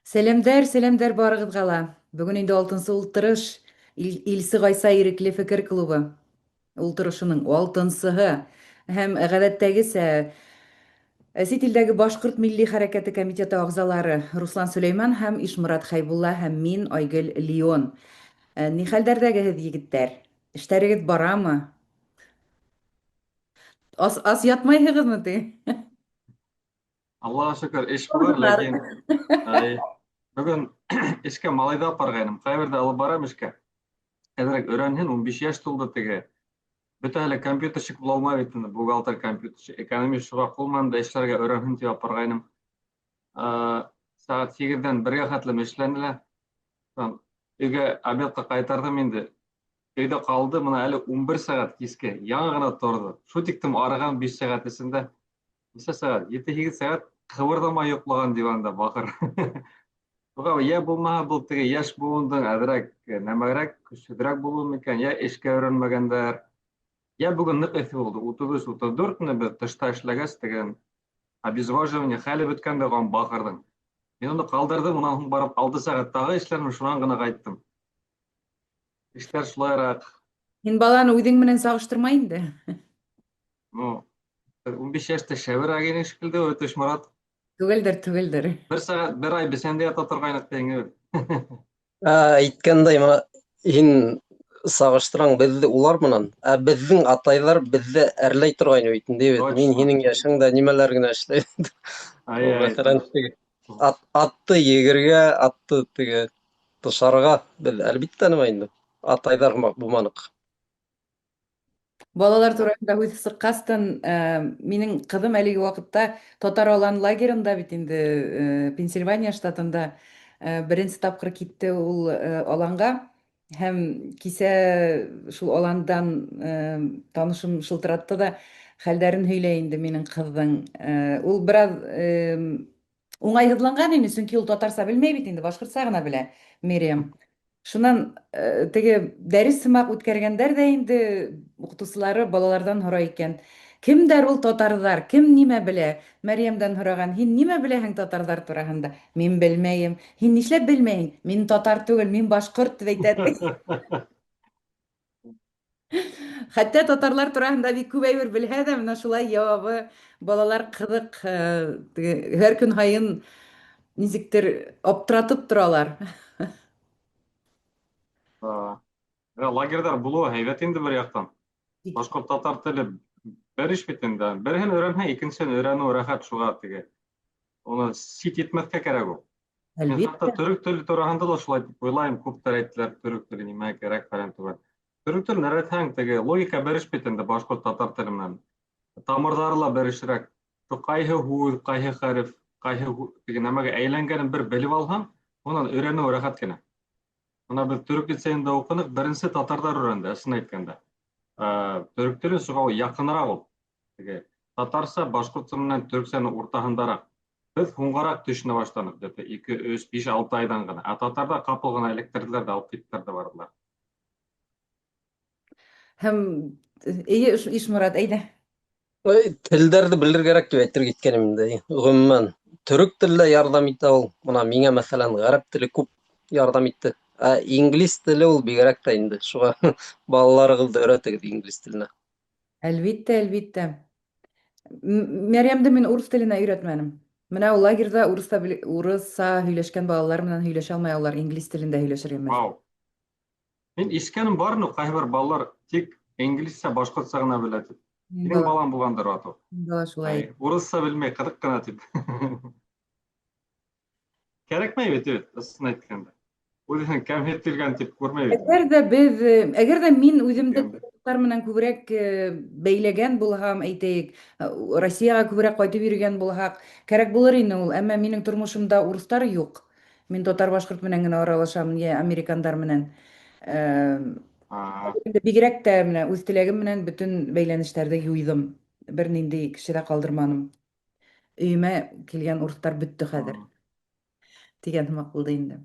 Сәләмдәр, сәләмдәр барығыҙға ла. Бөгөн инде алтынсы ултырыш Илсе Ғайса ирекле фекер клубы ултырышының алтынсыһы. Һәм ғәҙәттәгесә сит илдәге башҡорт милли хәрәкәте комитеты ағзалары Руслан Сөләйман һәм Ишморат Хәйбулла һәм мин Айгөл Леон. Ни хәлдәрҙәгеһеҙ, егеттәр? Эштәрегеҙ барамы? Ас, ас ятмайһығыҙмы ти? Аллаға шөкөр, эш булыр, ләкин ай, бөгөн эшкә малайҙы апарғайным. Ҡайберҙе алып барам эшкә. Әҙерәк өйрәнһен, 15 йәш тулды теге. Бөтәһе лә компьютерщик була алмай бит инде, бухгалтер, компьютерщик, экономист шуға ҡул менән дә эшләргә өйрәнһен тип апарғайным. Сәғәт 8-дән 1-гә хәтлем эшләне лә. Өйгә обедҡа ҡайтарҙым инде. Өйҙә ҡалды, мына әле 11 сәғәт киске, яңы ғына торҙо. Шул тиктем арыған 5 сәғәт эсендә. Нисә сәғәт? 7-8 сәғәт ҡыбырҙамай йоҡлаған диванда бахыр. Шуға йә булмаһа был теге йәш быуындың әҙерәк нәмәгерәк, көсһөҙөрәк булыуы микән, йә эшкә өйрәнмәгәндәр. Йә бөгөн ныҡ эҫе булды, 33-34 менә беҙ тышта эшләгәс, теге обезвоживание хәле бөткән дә ҡалған бахырҙың. Мин уны ҡалдырҙым, унан һуң барып 6 сәғәт тағы эшләнем, шунан ғына ҡайттым. Эштәр шулайыраҡ. Һин баланы үҙең менән сағыштырма инде. Ну, 15 йәштә шәберәк инең шикелле, Өтөш Морат. Түгелдер, түгелдер. Бер сәғәт, бер ай бесәндә ята торғайныҡ тиңе. Әйткәндәй, мына һин сағыштыраң беҙҙе улар менән, ә беҙҙең атайҙар беҙҙе әрләй торғайны бит инде бит. Мин һинең йәшеңдә нимәләр генә эшләйем. Мәҫәлән, теге ат, атты егергә, атты теге тышарға беҙ әлбиттә нәмә инде. Атайҙар һымаҡ булманыҡ. Балалар тураһында һүҙ сыҡҡастын, минең ҡыҙым әлеге ваҡытта Татар Алан лагерында бит инде, Пенсильвания штатында беренсе тапҡыр китте ул аланға. Һәм кисә шул аландан танышым шылтыратты да, хәлдәрен һөйләй инде минең ҡыҙҙың. Ул бераз уңайһыҙланған инде, сөнки ул татарса белмәй бит инде, башҡортса ғына белә Мириам. Шунан теге дәрес сымаҡ үткәргәндәр дә инде укытусылары балалардан һорай икән. Кемдәр ул татарҙар? Кем нимә белә? Мәрьямдән һораган, һин нимә беләһең татарҙар тураһында? Мин белмәйем. Һин нишләп белмәйһең? Мин татар түгел, мин башҡорт дип әйтә. Хәтта татарлар тураһында бик күп әйбер белһә дә, менә шулай яуабы балалар кызык, һәр көн һайын ничектер аптыратып торалар. Лагерҙар булыуы һәйбәт инде бер яҡтан. Башҡорт татар теле бер иш бит инде. Береһен өйрәнһәң, икенсеһен өйрәнеү рәхәт шуға теге. Уны сит итмәҫкә кәрәк ул. Мин хатта төрөк теле тураһында ла шулай дип уйлайым, күптәр әйттеләр, төрөк теле нимәгә кәрәк фәлән түгел. Төрөк телен өйрәтһәң, теге логика бер иш бит инде башҡорт татар теле менән. Тамырҙары ла бер ишерәк. Ҡайһы һүҙ, ҡайһы хәреф, ҡайһы теге нәмәгә әйләнгәнен бер белеп алһаң, унан өйрәнеү рәхәт кенә. Мына беҙ төрөк лицейында уҡыныҡ, беренсе татарҙар өйрәнде, ысын әйткәндә. Төрөк теле шуға яҡыныраҡ ул. Теге татарса, башҡортса менән төрөксәнең уртаһындараҡ. Беҙ һуңғараҡ төшөнә башланыҡ, где-то 2, 3, 5, 6 айҙан ғына. Ә татарҙар ҡапыл ғына эләктерҙеләр ҙә алып киттеләр ҙә барҙылар. Һәм эйе, Ишморат, әйҙә. Телдәрҙе белергә кәрәк тип әйтергә иткәнем инде. Ғөмүмән, төрөк теле лә ярҙам итә ул. Мына миңә, мәҫәлән, ғәрәп теле күп ярҙам итте. Ә инглиз теле ул бигерәк тә инде. Шуға балаларығыҙҙы өйрәтегеҙ инглиз теленә. Әлбиттә, әлбиттә. Мәрьямде мин урыс теленә өйрәтмәнем. Менә ул лагерьда урыста урысса һөйләшкән балалар менән һөйләшә алмай, алар инглиз телендә һөйләшергә мәҗбүр. Вау. Мин ишеткәнем бар, но кайбер балалар тик инглизчә, башкортча гына белә дип. Минең балам булгандыр ату. Бала шулай. Урысча белмәй, кызык кына дип. Кәрәкмәй бит, бит, ысын әйткәндә. Үҙен кәмһетелгән дип күрмәй бит. Әгәр дә без, әгәр дә мин үземде татар менән күбрәк бәйләгән булһам, әйтәйек, Россиягә күбрәк кайтып йөргән булһак, кәрәк булыр ине ул. Әмма минең тормышымда урыстар юк. Мин татар-башкорт менән генә аралашам, я американдар менән. Инде бигрәк тә менә үз теләгем белән бөтен бәйләнешләрне юйдым. Бернинди кеше дә калдырманым. Өемә килгән урыстар бөтте хәзер. Дигән һымак булды инде.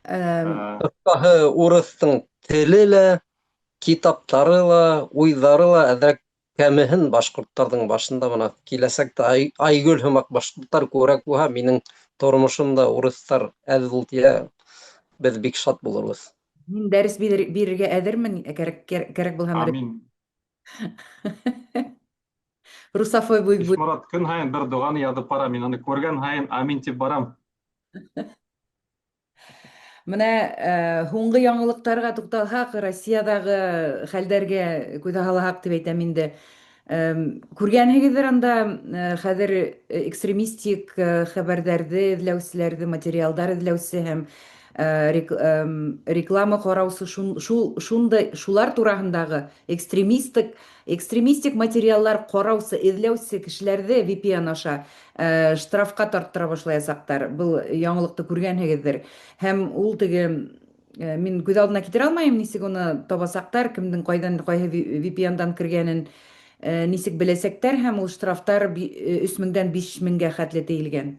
Ҡыҫҡаһы, урыҫтың теле лә, китаптары ла, уйҙары ла әҙерәк кәмеһен башҡорттарҙың башында. Бына киләсәктә Айгөл һымаҡ башҡорттар күберәк булһа, минең тормошонда урыҫтар әҙ бул тиә, беҙ бик шат булырбыҙ. Мин дәрес бирергә әҙермен, кәрәк, кәрәк булһа. Амин. Русофой буй. Ишморат көн һайын бер доғаны яҙып бара, мин аны күргән һайын амин тип барам. Менә һуңғы яңылыҡтарға туҡталһаҡ, Россиядагы хәлдәргә күҙ һалһаҡ дип әйтәм инде. Күргәнһегеҙҙер анда хәҙер экстремистик хәбәрҙәрҙе эҙләүселәрҙе, материалдар эҙләүсе һәм реклама ҡараусы шул шундай шулар тураһындағы экстремистик экстремистик материаллар ҡараусы, эҙләүсе кешеләрҙе VPN аша штрафҡа тарттыра башлаясаҡтар. Был яңылыҡты күргәнһегеҙҙер. Һәм ул теге мин күҙ алдына китерә алмайым, нисек уны табасаҡтар, кемдең ҡайҙан ҡайһы VPN-дан кергәнен нисек беләсәктәр һәм ул штрафтар 3000-дән 5000-гә хәтле тейелгән.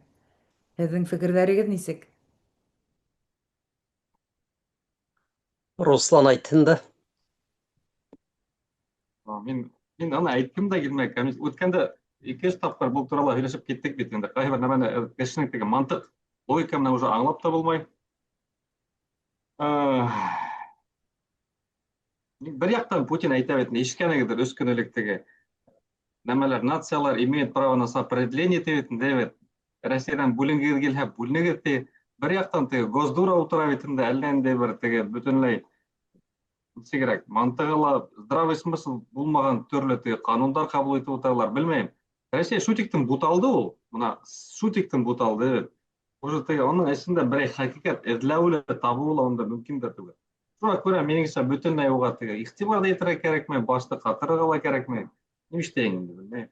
Һеҙҙең фекерҙәрегеҙ нисек? Руслан әйтһен дә. Мин аны әйткем дә килмәй. Үткәндә ике-өс тапҡыр был турала һөйләшеп киттек бит инде. Ҡайһы бер нәмәне кешенең теге мантыҡ, логика менән уже аңлап та булмай. Бер яҡтан Путин әйтә бит, ишеткәнегеҙҙер 3 көн элек теге нәмәләр, нациялар имеют право на самоопределение ти бит инде, бит. Россиянан бүленгегеҙ килһә, бүленегеҙ ти. Бер яҡтан теге Госдура ултыра бит инде, әллә ниндәй бер теге бөтөнләй нисегерәк, мантығы ла, здравый смысл булмаған төрлө теге ҡанундар ҡабул итеп ултыралар, белмәйем. Россия шул тиктем буталды ул, бына шул тиктем буталды. Уже теге уның эсендә берәй хәҡиҡәт эҙләүе лә, табыуы ла унда мөмкин дә түгел. Шуға күрә минеңсә бөтөнләй уға теге иғтибар ҙа итергә кәрәкмәй, башты ҡатырырға ла кәрәкмәй. Ни эшләйһең инде, белмәйем.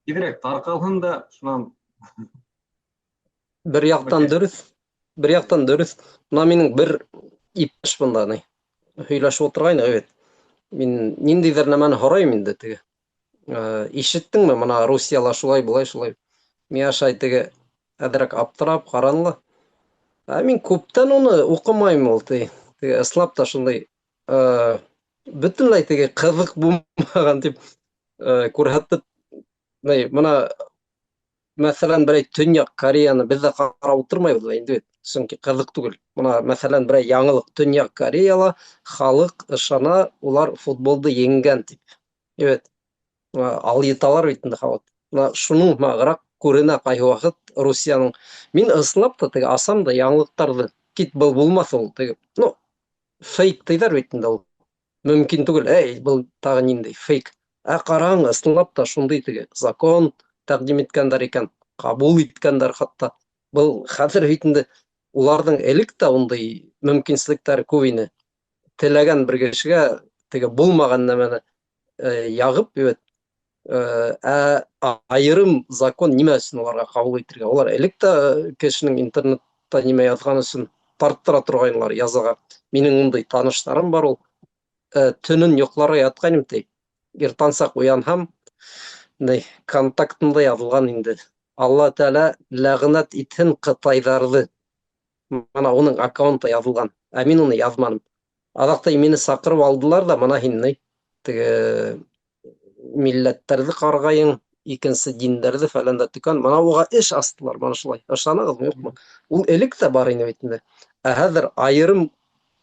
Тиҙерәк тарҡалһын да, шунан Бер яҡтан дөрөҫ, бер яҡтан дөрөҫ. Бына минең бер иптәш бында ни һөйләшеп ултырғайныҡ бит. Мин ниндәйҙер нәмәне һорайым инде теге. Ишеттеңме, бына Русияла шулай, былай, шулай. Миңә ашай теге әҙерәк аптырап ҡараны ла. Ә мин күптән уны уҡымайым ул ти. Теге ысынлап та шундай, бөтөнләй теге ҡыҙыҡ булмаған тип күрһәтеп, ни, бына мәҫәлән, берәй Төньяҡ Кореяны беҙ ҙә ҡарап ултырмайбыҙ ла инде бит, сөнки ҡыҙыҡ түгел. Бына мәҫәлән, берәй яңылыҡ Төньяҡ Кореяла халыҡ ышана, улар футболды еңгән тип. Evet. Алйыталар бит инде халыҡ. Бына шуның һымағыраҡ күренә ҡайһы ваҡыт Русияның. Мин ысынлап та теге асам да яңылыҡтарҙы. Кит был булмаҫ ул теге. Ну, фейк тиҙәр бит инде ул. Мөмкин түгел. Эй, был тағы ниндәй фейк. Ә ҡараң, ысынлап та шундай теге закон тәҡдим иткәндәр икән, ҡабул иткәндәр хатта. Был хәҙер бит инде уларҙың элек тә ундай мөмкинселектәре күп ине. Теләгән бер кешегә теге булмаған нәмәне яғып, evet, ә айырым закон нимә өсөн уларға ҡабул итергә? Улар элек тә кешенең интернетта нимә яҙған өсөн тарттыра торғайнылар язаға. Минең ундай таныштарым бар ул. Төнөн йоҡларға ятҡайным ти. Иртансаҡ уянһам, ни, контактында яҙылған инде. Алла Тәғәлә ләғнәт итһен ҡытайҙарҙы. Мына уның аккаунты яҙылған. Ә мин уны яҙманым. Аҙаҡта мине саҡырып алдылар ҙа, мына һин ни, теге милләттәрҙе ҡарғайың, икенсе диндәрҙе фәлән дә төкән. Мына уға эш астылар, мына шулай. Ышанығыҙмы, юҡмы? Ул элек тә бар ине бит инде. Ә хәҙер айырым,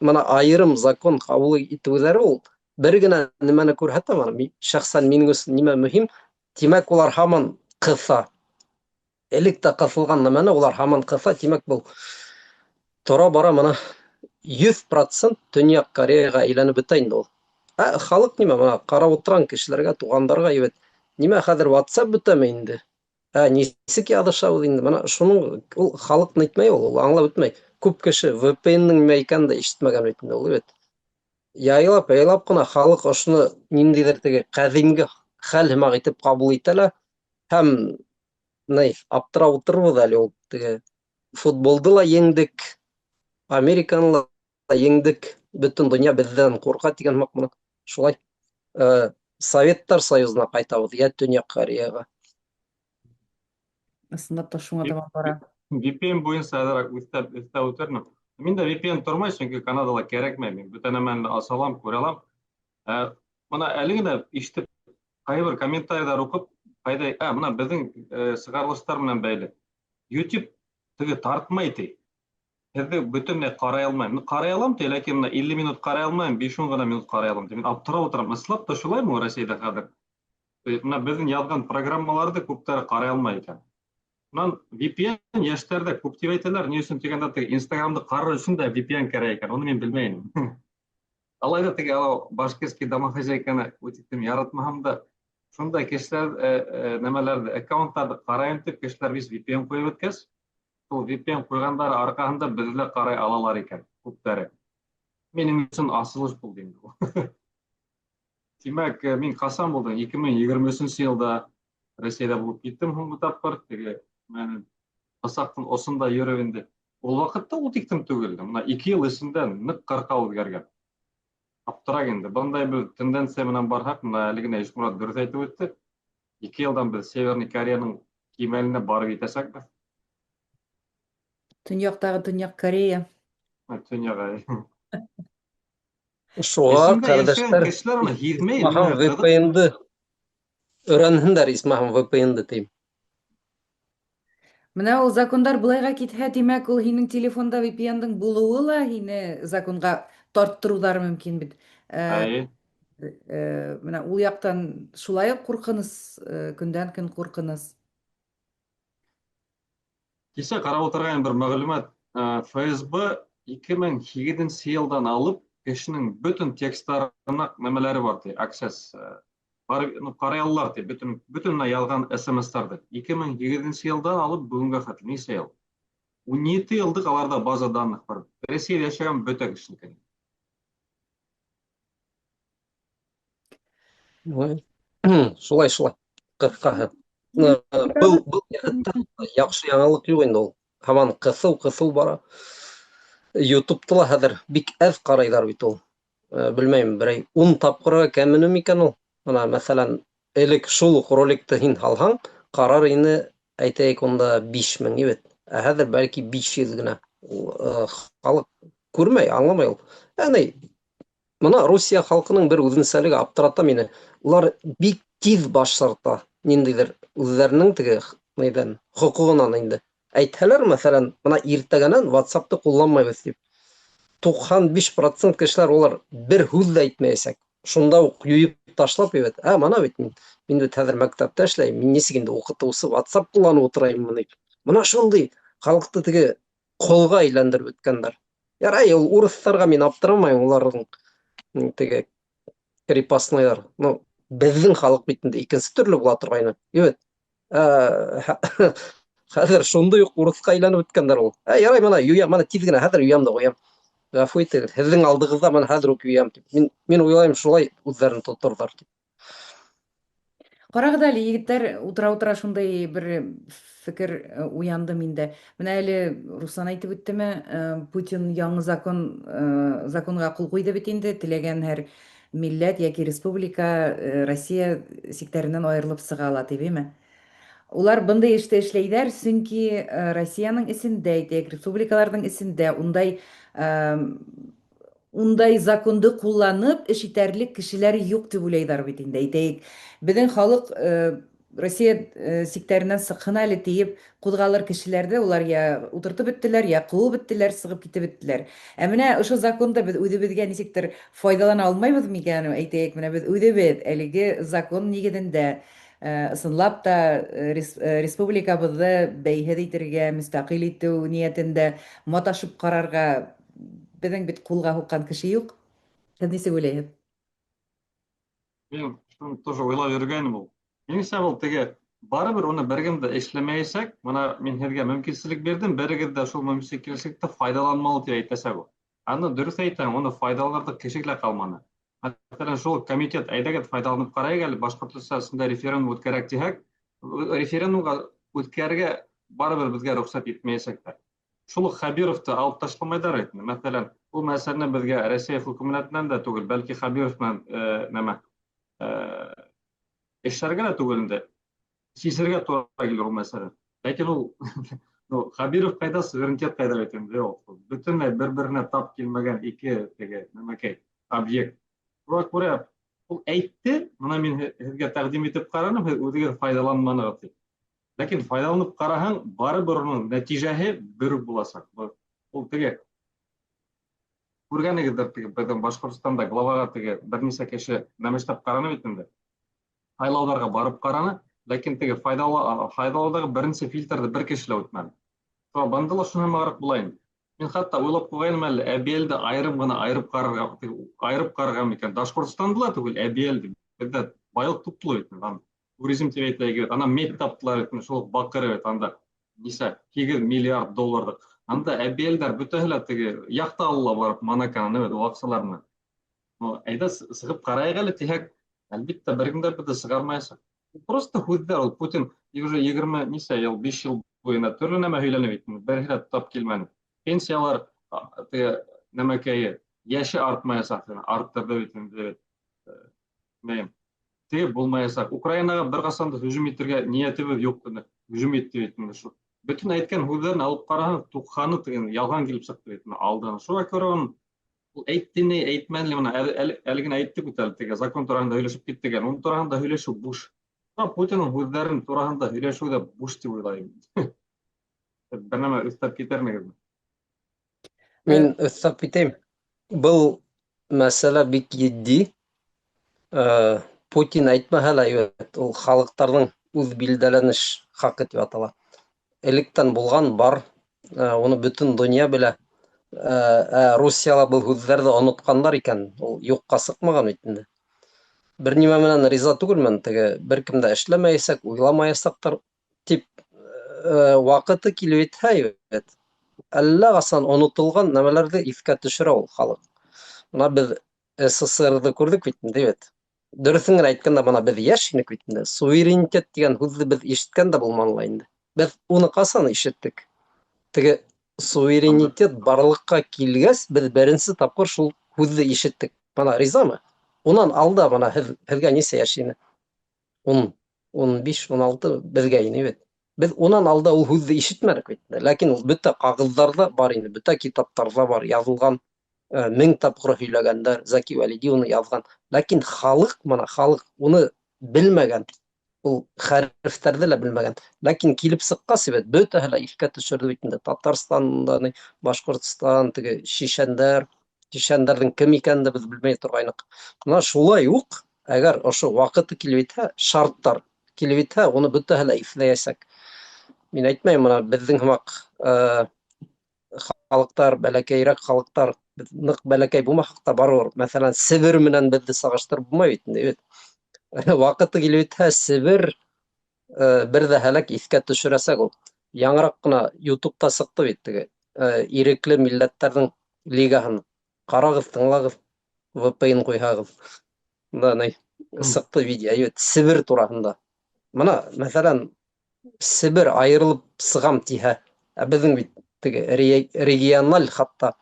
мына айырым закон ҡабул итеүҙәре ул бер генә нәмәне күрһәтә мына. Шәхсән минең өсөн нимә мөһим? Тимәк, улар һаман ҡыҫа. Элек тә ҡыҫылған нәмәне улар һаман ҡыҫа. Тимәк, был тора бара мына 100% Төньяҡ Кореяға әйләнеп бөтә инде ул. Ә халыҡ нимә, мына ҡарап ултырған кешеләргә, туғандарға, ебет, нимә хәҙер WhatsApp бөтәме инде? Ә нисек яҙышабыҙ инде? Мына шуның ул халыҡ нитмәй ул, ул аңлап бөтмәй. Күп кеше V P N-ның нимә икәнен дә ишетмәгән бит инде ул, ебет. Яйлап, яйлап ҡына халыҡ ошоно ниндәйҙер теге ҡәҙимге хәл һымаҡ итеп ҡабул итә лә һәм ни, аптырап ултырырбыҙ әле ул теге футболды ла еңдек, Американы ла еңдек, бөтөн донъя беҙҙән ҡурҡа тигән һымаҡ мына. Шулай. Советтар Союзына ҡайтабыҙ, йә Төньяҡ Кореяға. Ысынлап та шуңа табан бара. VPN буйынса әҙерәк өҫтәп үтермен. Мин дә VPN тормай, сөнки Канадала кәрәкмәй. Мин бөтә нәмәне аса алам, күрә алам. Мына әле генә ишетеп, ҡайһы бер комментарийҙар уҡып, ҡайҙа, мына беҙҙең сығарылыштар менән бәйле. YouTube Теге тартмай ти. Һеҙҙе бөтөнләй ҡарай алмайым. Ну, ҡарай алам ти, ләкин мына 50 минут ҡарай алмайым, 5-10 ғына минут ҡарай алам ти. Мин аптырап ултырам. Ысынлап та шулаймы Рәсәйҙә хәҙер? Мына беҙҙең яҙған программаларҙы күптәре ҡарай алмай икән. Унан VPN йәштәрҙә күп тип әйтәләр. Ни өсөн тигәндә, теге Инстаграмды ҡарар өсөн дә VPN кәрәк икән. Уны мин белмәй инем. Алай ҙа теге анау башкирский домохозяйканы үтектем яратмаһам да, шундай кешеләр нәмәләрҙе, аккаунттарҙы ҡарайым тип кешеләр вис VPN ҡуйып бөткәс, шул VPN ҡуйғандары арҡаһында беҙҙе лә ҡарай алалар икән күптәре. Минең өсөн асылыш булды инде ул. Тимәк, мин ҡасан булдым? 2023 йылда Рәсәйҙә булып киттем һуңғы тапҡыр. Теге менән бысаҡтың осонда йөрөп инде. Ул ваҡытта ул тиктем түгел. Мына 2 йыл эсендә ныҡ ҡырҡа үҙгәргән. Аптырак инде. Бындай бер тенденция менән барһаҡ, мына әле генә Ишмурат дөрөҫ әйтеп үтте. 2 йылдан беҙ Северный Кореяның кимәленә барып етәсәкбеҙ. Төньяҡтағы Төньяҡ Корея. Төньяға. Шуға ҡәрҙәштәр, кешеләр уны һиҙмәй. Исмаһам VPN-ды өйрәнһендәр, исмаһам VPN-ды тием. Менә ул закондар былайға китһә, тимәк, ул һинең телефонда VPN-дың булыуы ла һине законға тарттырыуҙары мөмкин бит. Әйе. Менә ул яҡтан шулай уҡ ҡурҡыныс, көндән-көн ҡурҡыныс. Кисә ҡарап ултырған бер мәғлүмәт, ФСБ 2008 йылдан алып кешенең бөтөн тексттарына нәмәләре бар ти, access, бар, ну, ҡарай алалар ти, бөтөн яҙған СМС-тарҙы. 2008 йылдан алып бөгөнгә хәтле нисә йыл? 17 йылдыҡ аларҙа база данных бар. Рәсәйҙә йәшәгән бөтә кешенеке. Шулай, шулай. Ҡыҫҡаһы. Был йәһәттән яҡшы яңылыҡ юҡ инде ул. Һаман ҡыҫыу, ҡыҫыу бара. Ютубта ла хәҙер бик әҙ ҡарайҙар бит ул. Белмәйем, берәй 10 тапҡырға кәмене микән ул? Бына, мәҫәлән, элек шул уҡ роликты һин һалһаң, ҡарар ине, әйтәйек, унда 5000 бит. Ә хәҙер бәлки 500 генә. Ул, халыҡ күрмәй, аңламай ул. Ә ни, бына Русия халҡының бер үҙенсәлеге аптырата мине. Улар бик тиҙ баш тарта ниндәйҙер үҙҙәренең теге нейҙән, хоҡуғынан инде. Әйтһәләр, мәҫәлән, бына иртәгәнән WhatsApp-ты ҡулланмайбыҙ тип. 95% кешеләр улар бер һүҙ ҙә әйтмәйәсәк. Шунда уҡ юйып ташлап ебәт. Ә, мана бит мин бит хәҙер мәктәптә эшләйем, мин нисек инде уҡытыусы WhatsApp ҡулланып ултырайыммы тип. Бына шундай халыҡты теге ҡолға әйләндереп бөткәндәр. Ярай, ул урыҫтарға мин аптырамайым, уларҙың теге крепостныйлар. Ну, беҙҙең халыҡ бит инде икенсе төрлө була торғайны. Ебет. Хәҙер шундай уҡ урыҫҡа әйләнеп бөткәндәр ул. Ә, ярай, мына юям, мына тиҙ генә хәҙер юям да ҡуям. Ғәфү итегеҙ, һеҙҙең алдығыҙҙа мына хәҙер үк юям тип. Мин уйлайым, шулай үҙҙәрен тоторҙар тип. Ҡарағыҙ әле, егеттәр, утыра-утыра шундай бер фекер уянды миндә. Менә әле Руслан әйтеп үттеме, Путин яңы законға ҡул ҡуйҙы бит инде, теләгән һәр милләт йәки республика Россия сиктәренән айырылып сыға ала тип, әйме? Улар бындай эште эшләйҙәр, сөнки Россияның эсендә, әйтәйек, республикаларҙың эсендә ундай законды ҡулланып эш итәрлек кешеләр юҡ тип уйлайҙар бит инде. Әйтәйек, беҙҙең халыҡ Россия сиктәренән сыҡһын әле тиеп ҡуҙғалыр кешеләрҙе улар я ултыртып бөттөләр, я ҡыуып бөттөләр, сығып китеп бөттөләр. Ә менә ошо законды беҙ үҙебеҙгә нисектер файҙалана алмайбыҙ микән? Әйтәйек, менә беҙ үҙебеҙ әлеге закон нигеҙендә ысынлап та республикабыҙҙы бәйһеҙ итергә, мөстәҡил итеү ниәтендә маташып ҡарарға беҙҙең бит ҡулға һуҡҡан кеше юҡ. Һеҙ нисек уйлайһығыҙ? Мин шуны тоже уйлап йөрөгәнем ул. Минеңсә, был теге барыбер уны бер кем дә эшләмәйәсәк. Бына мин һеҙгә мөмкинселек бирҙем, берегеҙ ҙә шул мөмкинселекте файҙаланмалы тип әйтәсәк ул. Аны дөрөҫ әйтәм, уны файҙаланырҙыҡ кеше лә ҡалманы. Мәҫәлән, шул комитет әйҙәгеҙ файҙаланып ҡарайыҡ әле, Башҡортостанда референдум үткәрәк тиһәк, референдумға үткәрергә барыбер беҙгә рөхсәт итмәйәсәктәр. Шул уҡ Хәбировты алып ташламайҙар бит. Мәҫәлән, ул мәсьәләне беҙгә Рәсәй хөкүмәтенән дә түгел, бәлки Хәбиров менән, нәмә, эшләргә лә түгел инде, сисергә тура килер ул мәсьәлә. Ләкин ул, ну, Хәбиров ҡайҙа, суверенитет ҡайҙа бит инде, ул бөтөнләй бер-беренә тап килмәгән ике теге нәмәкәй объект. Шуға күрә ул әйтте, бына мин һеҙгә тәҡдим итеп ҡараным, һеҙ үҙегеҙ файҙаланманығыҙ тип. Ләкин файҙаланып ҡараһаң, барыбер уның нәтижәһе бер үк буласаҡ. Ул теге күргәнегеҙҙер, теге беҙҙең Башҡортостанда главаға теге бер нисә кеше нәмәштәп ҡараны бит инде. Һайлауҙарға барып ҡараны, ләкин теге файҙалауҙағы беренсе фильтрҙы бер кеше лә үтмәне. Шуға бында ла шуны һымағыраҡ була инде. Мин хатта уйлап ҡуйғайным әле, Әбйәлде айырым ғына айырып ҡарарға, айырып ҡарарға микән? Башҡортостанды ла түгел, Әбйәлде. Беҙҙә байлыҡ туплы бит. Анда туризм тип әйтәйек бит. Ана медь таптылар бит, шул уҡ баҡыр бит анда. Нисә? 8 миллиард долларлыҡ. Анда әбйәлдәр бөтәһе лә теге яхта алыла барып Монаконы бит, ул аҡсалар менән. Ну, әйҙә сығып ҡарайыҡ әле тиһәк, әлбиттә, бер кем дә беҙҙе сығармаясаҡ. Просто һүҙҙәр ул Путин уже 20 нисә йыл, 5 йыл буйына төрлө нәмә һөйләне бит, береһе лә тап килмәне. Пенсиялар теге нәмәкәйе йәше артмаясаҡ, арттырҙы бит инде. Нәйем. Теге булмаясаҡ. Украинаға бер ҡасан да һөжүм итергә ниәтебеҙ юҡ тине. Һөжүм итте бит инде шул. Бөтөн әйткән һүҙҙәрен алып ҡараһаң, туҡһаны тиген ялған килеп сыҡты бит. Алдан. Шуға күрә уның ул әйтте ни, әйтмәне ни, бына әле, әле генә әйттек бит әле, теге закон тураһында һөйләшеп киттек әле. Уның тураһында һөйләшеү буш. Путинның һүҙҙәрен тураһында һөйләшеү ҙә буш тип уйлайым. Бер нәмә өҫтәп китермегеҙме? Мин өҫтәп китәйем. Был мәсьәлә бик етди. Путин әйтмәһә лә, ул халыҡтарҙың үҙ билдәләнеш хаҡы тип атала. Электән булған бар, уны бөтөн донъя белә. Ә Русияла был һүҙҙәрҙе онотҡандар икән, ул юҡҡа сыҡмаған бит инде. Бер нимә менән риза түгелмен, теге бер кем дә эшләмәйәсәк, уйламаясаҡтар тип ваҡыты килеп етһә, бит, әллә ҡасан онотолған нәмәләрҙе иҫкә төшөрә ул халыҡ. Бына беҙ СССР-ҙы күрҙек бит инде, бит. Дөрөҫөн генә әйткәндә, бына беҙ йәш инек бит инде. Суверенитет тигән һүҙҙе беҙ ишеткән дә булманы ла инде. Беҙ уны ҡасан ишеттек? Теге суверенитет барлыҡҡа килгәс, беҙ беренсе тапҡыр шул һүҙҙе ишеттек. Бына ризамы? Унан алда бына һеҙ, һеҙгә нисә йәш ине? 10, 15, 16 беҙгә ине бит. Беҙ унан алда ул һүҙҙе ишетмәнек бит. Ләкин ул бөтә ҡағыҙҙарҙа бар ине, бөтә китаптарҙа бар, яҙылған, мең тапҡыр һөйләгәндәр, Зәки Вәлиди уны яҙған. Ләкин халыҡ, бына халыҡ уны белмәгән, ул хәрефтәрҙе лә белмәгән. Ләкин килеп сыҡҡас бит, бөтәһе лә иҫкә төшөрҙө бит инде. Татарстанда, ни, Башҡортостан, теге шишәндәр, шишәндәрҙең кем икәнен дә беҙ белмәй торғайныҡ. Бына шулай уҡ, әгәр ошо ваҡыты килеп етһә, шарттар килеп етһә, уны бөтәһе лә иҫләйәсәк. Мин әйтмәйем, бына беҙҙең һымаҡ халыҡтар, бәләкәйерәк халыҡтар, беҙ ныҡ бәләкәй булмаһаҡ та барыбер, мәҫәлән, Себер менән беҙҙе сағыштырып булмай бит инде, бит. Ваҡыты килеп етһә, Себер бер ҙә һәләк иҫкә төшөрәсәк ул. Яңыраҡ ҡына YouTube'та сыҡты бит теге ирекле милләттәрҙең лигаһын. Ҡарағыҙ, тыңлағыҙ, VPN ҡуйһағыҙ. Да, ни, сыҡты видео, әйбәт, Себер тураһында. Бына, мәҫәлән, Себер айырылып сығам тиһә, ә беҙҙең бит теге региональ хатта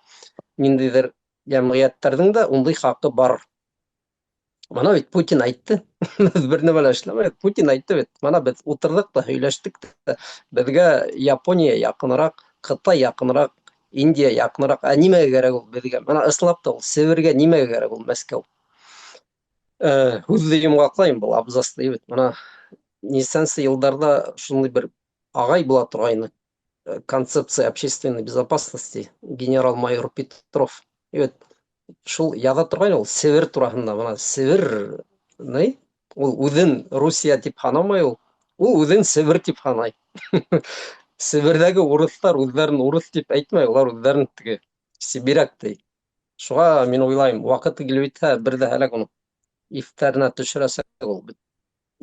ниндәйҙер йәмғиәттәрҙең дә ундай хаҡы бар. Бына бит Путин әйтте. Беҙ бер нәмә лә эшләмәйек. Путин әйтте бит. Бына беҙ ултырҙыҡ та һөйләштек тә. Беҙгә Япония яҡыныраҡ, Ҡытай яҡыныраҡ, Индия яҡыныраҡ. Ә нимәгә кәрәк ул беҙгә? Бына ысынлап та ул Себергә нимәгә кәрәк ул Мәскәү? Һүҙҙе йомғаҡлайым был абзацты бит. Бына нисәнсе йылдарҙа шундай бер ағай була торғайны. Концепция общественной безопасности генерал-майор Петров. И шул яҙа торғайны ул Себер тураһында. Бына Себер ни? Ул үҙен Русия тип һанамай ул. Ул үҙен Себер тип һанай. Себерҙәге урыҫтар үҙҙәрен урыҫ тип әйтмәй, улар үҙҙәрен теге сибиряк ти. Шуға мин уйлайым, ваҡыты килеп етһә, бер ҙә һәләк уны иҫтәренә төшөрәсәк ул.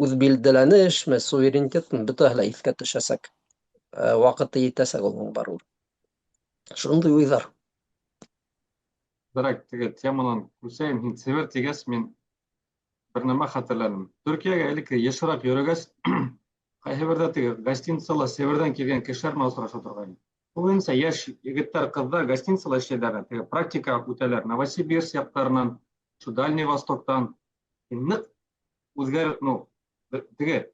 Үҙ билдәләнешме, суверенитетме, бөтәһе лә иҫкә төшәсәк. Ваҡыты етәсәк уның барыбер. Шундай уйҙар. Берәк теге теманан күсәйем, һин Себер тигәс, мин бер нәмә хәтерләнем. Төркиәгә элек йышыраҡ йөрөгәс, ҡайһы берҙә теге гостиницала Себерҙән килгән кешеләр менән осраша торғайным. Күбенсә йәш егеттәр, ҡыҙҙар гостиницала эшләйҙәр, теге практика үтәләр Новосибирск яҡтарынан, шу Дальний Востоктан. Ныҡ үҙгәр, ну, теге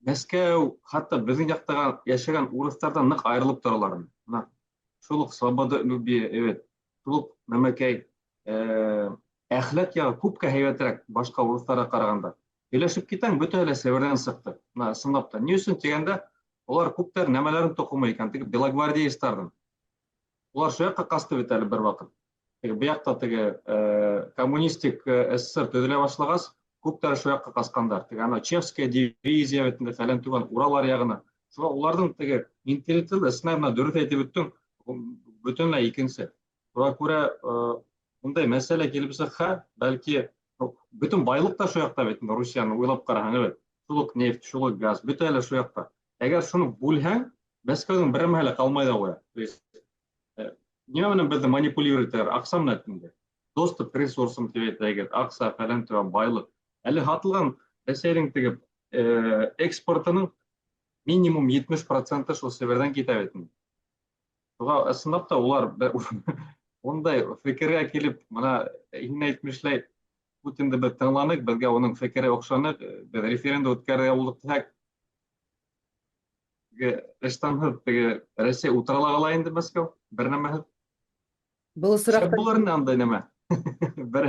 Мәскәү, хатта беҙҙең яҡтағы йәшәгән урыҫтарҙан ныҡ айырылып торалар. Бына шул уҡ свободолюбие, эвет, шул уҡ нәмәкәй, әхлаҡ яғы күпкә һәйбәтерәк башҡа урыҫтарға ҡарағанда. Һөйләшеп китәң, бөтәһе лә Себерҙән сыҡты. Бына ысынлап та. Ни өсөн тигәндә, Улар күптәр нәмәләрен тоҡомы икән, теге белогвардеецтарҙың. Улар шул яҡҡа ҡасты бит әле бер ваҡыт. Теге бу яҡта теге коммунистик СССР төҙөлә башлағас, күптәре шул яҡҡа ҡасҡандар. Теге ана Чешская дивизия бит инде фәлән түгән Урал аръяғына. Шуға уларҙың теге менталитеты ысынлап менә дөрөҫ әйтеп үттең, бөтөнләй икенсе. Шуға күрә ундай мәсьәлә килеп сыҡһа, бәлки бөтөн байлыҡ та шул яҡта бит инде Русияны уйлап ҡараһаң, әбет. Шул уҡ нефть, шул уҡ газ, бөтәһе лә шул яҡта. Әгәр шуны бүлһәң, Мәскәүҙең берәмәһе лә ҡалмай ҙа ҡуя. То есть нимә менән беҙҙе манипулировать итәләр? Аҡса менән инде. Доступ к ресурсам тип әйтәйек, аҡса, фәлән төгән байлыҡ. Әле һатылған Рәсәйҙең теге экспортының минимум 70 проценты шул Себерҙән китә бит инде. Шуға ысынлап та улар ундай фекергә килеп, бына һин әйтмешләй, Путинды беҙ тыңланыҡ, беҙгә уның фекере оҡшаны, беҙ референдум үткәрергә булдыҡ тиһәк, теге ыштанһыҙ теге Рәсәй утыра ла ҡала инде Мәскәү, бер нәмәһеҙ. Был осраҡта Шәп булыр инде андай нәмә. Бер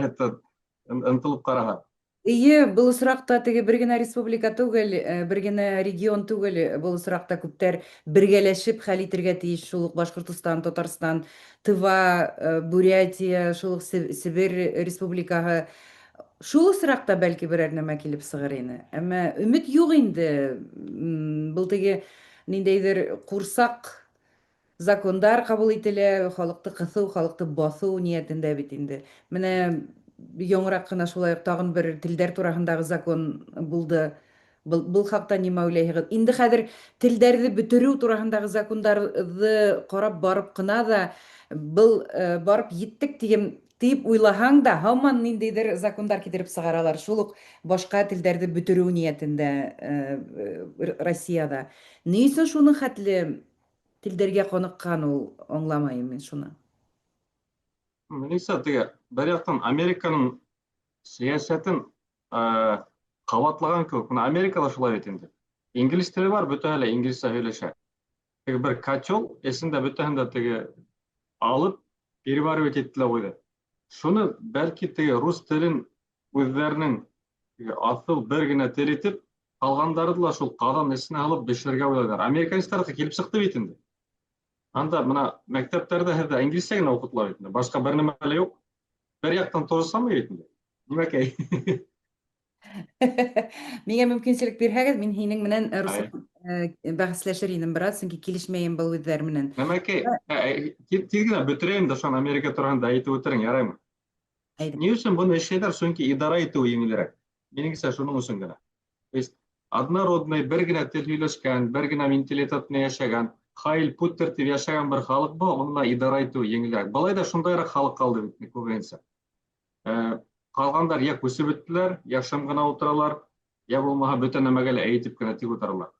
ынтылып ҡараһа. Эйе, был осракта теге бер генә республика түгел, бер генә регион түгел, был осракта күптәр бергәләшеп хәл итергә тиеш, шул ук Башкортостан, Татарстан, Тыва, Бурятия, шул ук Себер республикаһы. Шул осракта бәлки берәр нәмә килеп сыгыр ине. Әмма өмет юк инде. Был теге ниндәйдер курсак закондар кабул ителә, халыкты кысу, халыкты басу ниятендә бит инде. Менә яңырак кына шулай ук тагын бер телдәр тураһындагы закон булды. Был, был хакта нимә уйлайһыгыз? Инде хәзер телдәрҙе бөтөрөү тураһындагы закондарҙы ҡарап барып ҡына да был барып еттек тигән дип уйлаһаң да, һаман ниндәйҙер закондар китереп сығаралар. Шул уҡ башҡа телдәрҙе бөтөрөү ниәтендә Россияда. Ни өсөн шуның хәтле телдәргә ҡаныҡҡан ул, аңламайым мин шуны. Минеңсә, теге бер яҡтан Американың сәйәсәтен ҡабатлаған кеүек. Бына Америкала шулай бит инде. Инглиз теле бар, бөтәһе лә инглизсә һөйләшә. Теге бер котел эсендә бөтәһен дә теге алып переваривать итте лә ҡуйҙы. Шуны бәлки теге рус телен үҙҙәренең теге аҫыл бер генә тел итеп, ҡалғандарҙы ла шул ҡаҙан эсенә һалып бешерергә уйлайҙар. Американецтарҙыҡы килеп сыҡты бит инде. Анда бына мәктәптәрҙә һеҙҙә инглизсә генә уҡытыла бит инде. Башҡа бер нәмә лә юҡ. Бер яҡтан то же самое бит инде. Нимәкәй? Миңә мөмкинселек бирһәгеҙ, мин һинең менән бәхәсләшер инем бераз, сөнки килешмәйем был һүҙҙәр менән. Нәмәкәй, тиҙ генә бөтөрәйем дә, шунан Америка тураһында әйтеп үтерең, яраймы? Ни өсөн быны эшләйҙәр? Сөнки идара итеү еңелерәк. Минеңсә, шуның өсөн генә. То есть однородный, бер генә тел һөйләшкән, бер генә менталитет менән йәшәгән, Хайль Путтер тип йәшәгән бер халыҡ был, уны идара итеү еңелерәк. Былай да шундайыраҡ халыҡ ҡалды бит күбеһенсә. Ҡалғандар йә күсеп бөттөләр, йә шым ғына ултыралар, йә булмаһа бөтә нәмәгә лә әйтеп кенә тик ултыралар.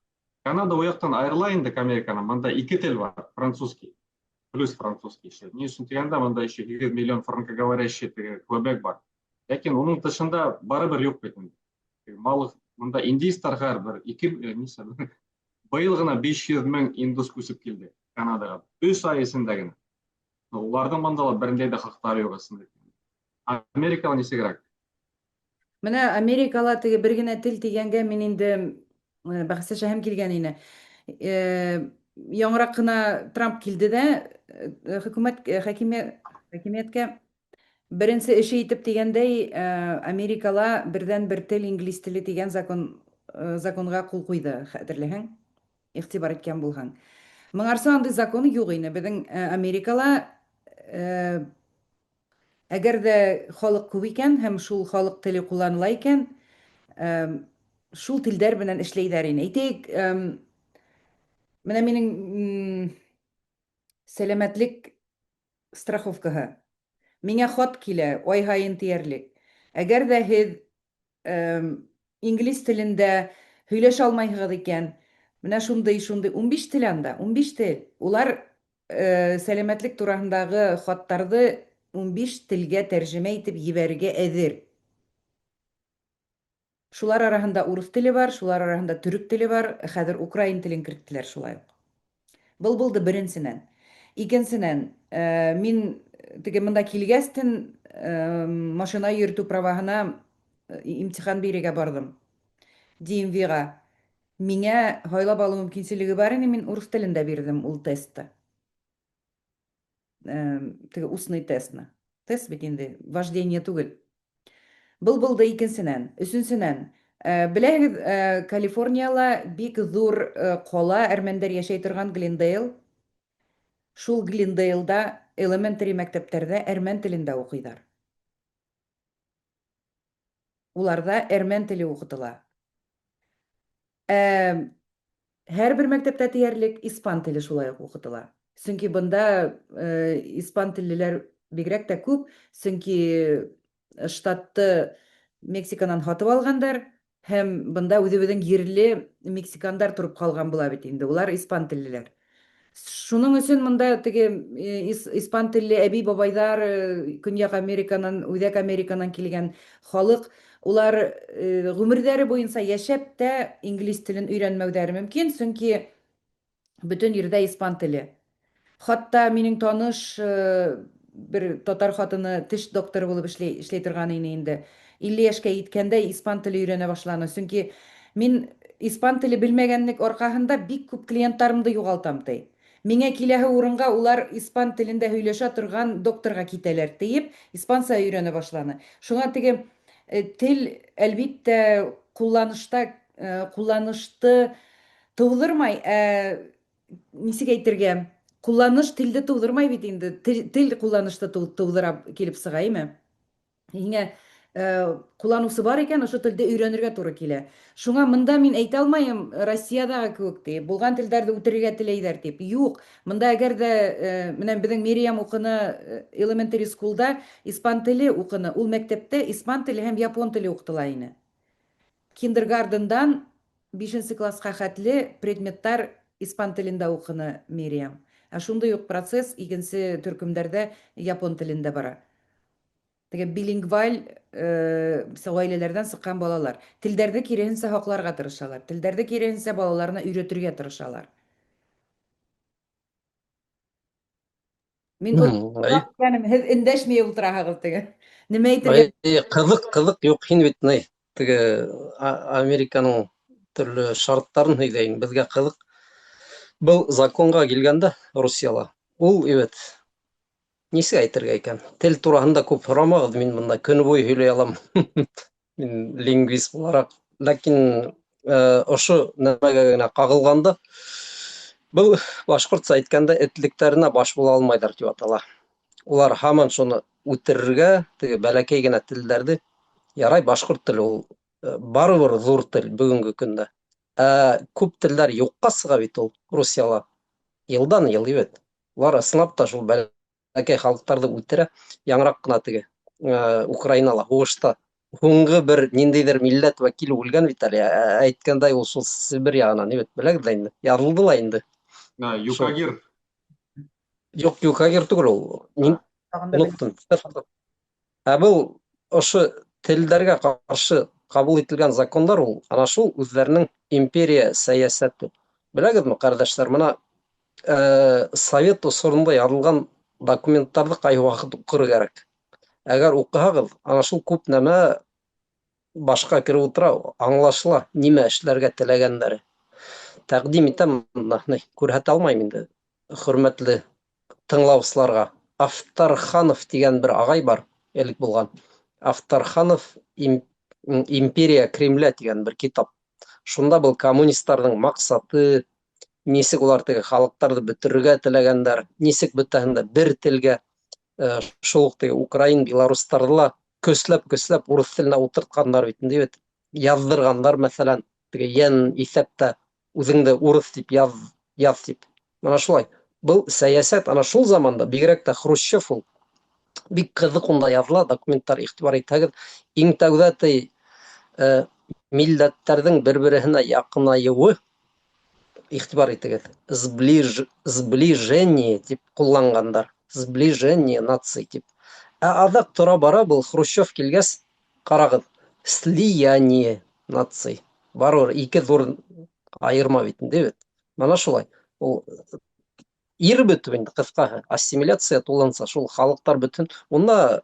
Канада ул яҡтан айырыла инде Американан. Бында ике тел бар, французский. Плюс французский еще. Ни өсөн тигәндә, бында еще 8 миллион франкоговорящий теге Квебек бар. Ләкин уның тышында барыбер юҡ бит инде. Малых бында индейстар хәҙер бер ике нисә быйыл ғына 500 мең индус күсеп килде Канадаға. Өс ай эсендә генә. Уларҙың бында ла бер ниндәй ҙә хаҡтары юҡ эсендә. Америкала нисегерәк? Менә Америкала теге бер генә тел дигәнгә мин инде бәхәсләшәһем килгән ине. Яңырак кына Трамп килде дә хөкүмәт хакимияткә беренче эше итеп дигәндәй Америкала бердән-бер тел инглиз теле дигән закон законга кул куйды, хәтерләһәң, игътибар иткән булһаң. Моңарчы андый закон юк ине. Безнең Америкала Әгәр дә халык күп икән һәм шул халык теле кулланыла икән, шул телдәр белән эшләйләр инде. Әйтәйек, менә минем сәламәтлек страховкаһы. Миңа хат килә ай һаен диярлек. Әгәр дә һеҙ инглиз телендә һөйләшә алмайһығыҙ икән, менә шундый, шундый 15 тел анда, 15 тел. Улар сәламәтлек тураһындагы хаттарҙы 15 телгә тәрҗемә итеп ебәрергә әҙер. Шулар араһында урыҫ теле бар, шулар араһында төрөк теле бар, хәҙер украин телен керттеләр шулай уҡ. Был булды беренсенән. Икенсенән, мин теге монда килгәстен машина йөртү праваһына имтихан бирергә барҙым. DMV-ға. Миңә һайлап алыу мөмкинселеге бар ине, мин урыс телендә бирҙем ул тестты. Теге устный тестны. Тест бит инде, вождение түгел. Был булды икенсенән. Өченсенән, беләһегез, Калифорнияла бик зур кала, әрмәндәр яшәй торган Глендейл. Шул Глендейлда elementary мәктәптәрдә әрмән телендә укыйдар. Уларда әрмән теле укытыла. Ә һәрбер мәктәптә диярлек испан теле шулай ук укытыла. Чөнки бында испан теллеләр бигрәк тә күп, чөнки штатты Мексиканан һатып алгандар һәм бында үзебезнең җирле мексикандар торып калган була бит инде. Улар испан теллеләр. Шуның өчен монда теге испан телле әби-бабайлар, Көньяк Американан, Үзәк Американан килгән халык, улар гомерләре буенча яшәп тә инглиз телен өйрәнмәүләре мөмкин, чөнки бөтен җирдә испан теле. Хатта минем таныш бер татар хатыны теш докторы булып эшли, эшли торган ине инде. 50 яшькә җиткәндә испан теле өйрәнә башланы. Чөнки мин испан теле белмәгәнлек аркаһында бик күп клиентларымды югалтам, ди. Миңа киләһе урынга улар испан телендә һөйләшә торган докторга китәләр, диеп, испанча өйрәнә башланы. Шуңа теге тел, әлбиттә, кулланышта, кулланышты тудырмай, ә ничек әйтергә, кулланыш телде тудырмай бит инде, тел, тел кулланышты тудыра килеп чыга, әйме? Һиңә кулланусы бар икән, ошо телде өйрәнергә туры килә. Шуңа монда мин әйтә алмаем, Россиядәге кебек дип, булган телдәрде үтерергә теләйләр дип. Юк, монда әгәр дә менә безнең Мириям укыны elementary schoolда испан теле укыны, ул мәктәптә испан теле һәм япон теле укытыла ине. Киндергардендан бишенче класска хәтле предметлар испан телендә укыны Мириям. Ә шундый ук процесс икенче төркемдәрдә япон телендә бара. Теге билингваль гаиләләрдән чыккан балалар. Телдәрне киреһенчә һакларга тырышалар. Телдәрне киреһенчә балаларына өйрәтергә тырышалар. Мин янем, һеҙ эндәшмәй ултыраһығыҙ теге. Нимә әйтергә? Ҡыҙыҡ, ҡыҙыҡ, юҡ, һин бит ни, теге Американың төрлө шарттарын һөйләйһең, беҙгә ҡыҙыҡ. Был законға килгәндә Русияла, ул бит нисек әйтергә икән? Тел тураһында күп һорамағыҙ, мин бында көнө буйы һөйләй алам. Мин лингвист булараҡ. Ләкин ошо нәмәгә генә ҡағылғанда, был башҡортса әйткәндә этлектәренә баш була алмайҙар тип атала. Улар һаман шуны үтерергә, теге бәләкәй генә телдәрҙе, ярай башҡорт теле ул барыбер ҙур тел бөгөнгө көндә. Ә күп телдәр юҡҡа сыға бит ул Русияла. Йылдан йыл бит. Улар ысынлап та шул бәләкәй халыҡтарҙы үтерә. Яңыраҡ ҡына теге Украинала һуғышта һуңғы бер ниндәйҙер милләт вәкиле үлгән бит әле. Әйткәндәй, ул шул Себер яғынан, бит, беләгеҙ ҙә инде. Яҙылды ла инде. Юкагир. Юҡ, юкагир түгел ул. Мин оноттом. Ә был ошо телдәргә ҡаршы ҡабул ителгән закондар ул ана шул үҙҙәренең империя сәйәсәте. Беләгеҙме, ҡәрҙәштәр, мына совет осоронда яҙылған документтарҙы ҡайһы ваҡыт уҡыр кәрәк. Әгәр уҡыһағыҙ, ана шул күп нәмә башҡа кереп ултыра, аңлашыла нимә эшләргә теләгәндәре. Тәҡдим итәм, күрһәтә алмайым инде, хөрмәтле тыңлаусыларға. Авторханов тигән бер ағай бар, элек булған. Авторханов Империя Кремля тигән бер китап. Шунда был коммунисттарҙың маҡсаты, нисек улар теге халыҡтарҙы бөтөрөргә теләгәндәр, нисек бөтәһен дә бер телгә, шул уҡ теге украин, белорустарҙы ла көсләп-көсләп урыҫ теленә ултыртҡандар бит инде бит. Яҙҙырғандар, мәҫәлән, теге йән иҫәптә үҙеңде урыҫ тип яҙ, яҙ тип. Мына шулай. Был сәйәсәт ана шул заманда, бигерәк тә Хрущев ул бик ҡыҙыҡ унда яҙыла, документтар иғтибар итһәгеҙ, иң тәүҙә ти, милләттәрҙең бер-береһенә яҡынайыуы, иғтибар итегеҙ, сближение тип ҡулланғандар, сближение наций тип. Ә аҙаҡ тора бара был Хрущев килгәс, ҡарағыҙ, слияние наций. Барыбер ике ҙур айырма бит инде бит. Мына шулай. Ул ир бөтөп инде, ҡыҫҡаһы, ассимиляция тулынса шул халыҡтар бөтөн. Унда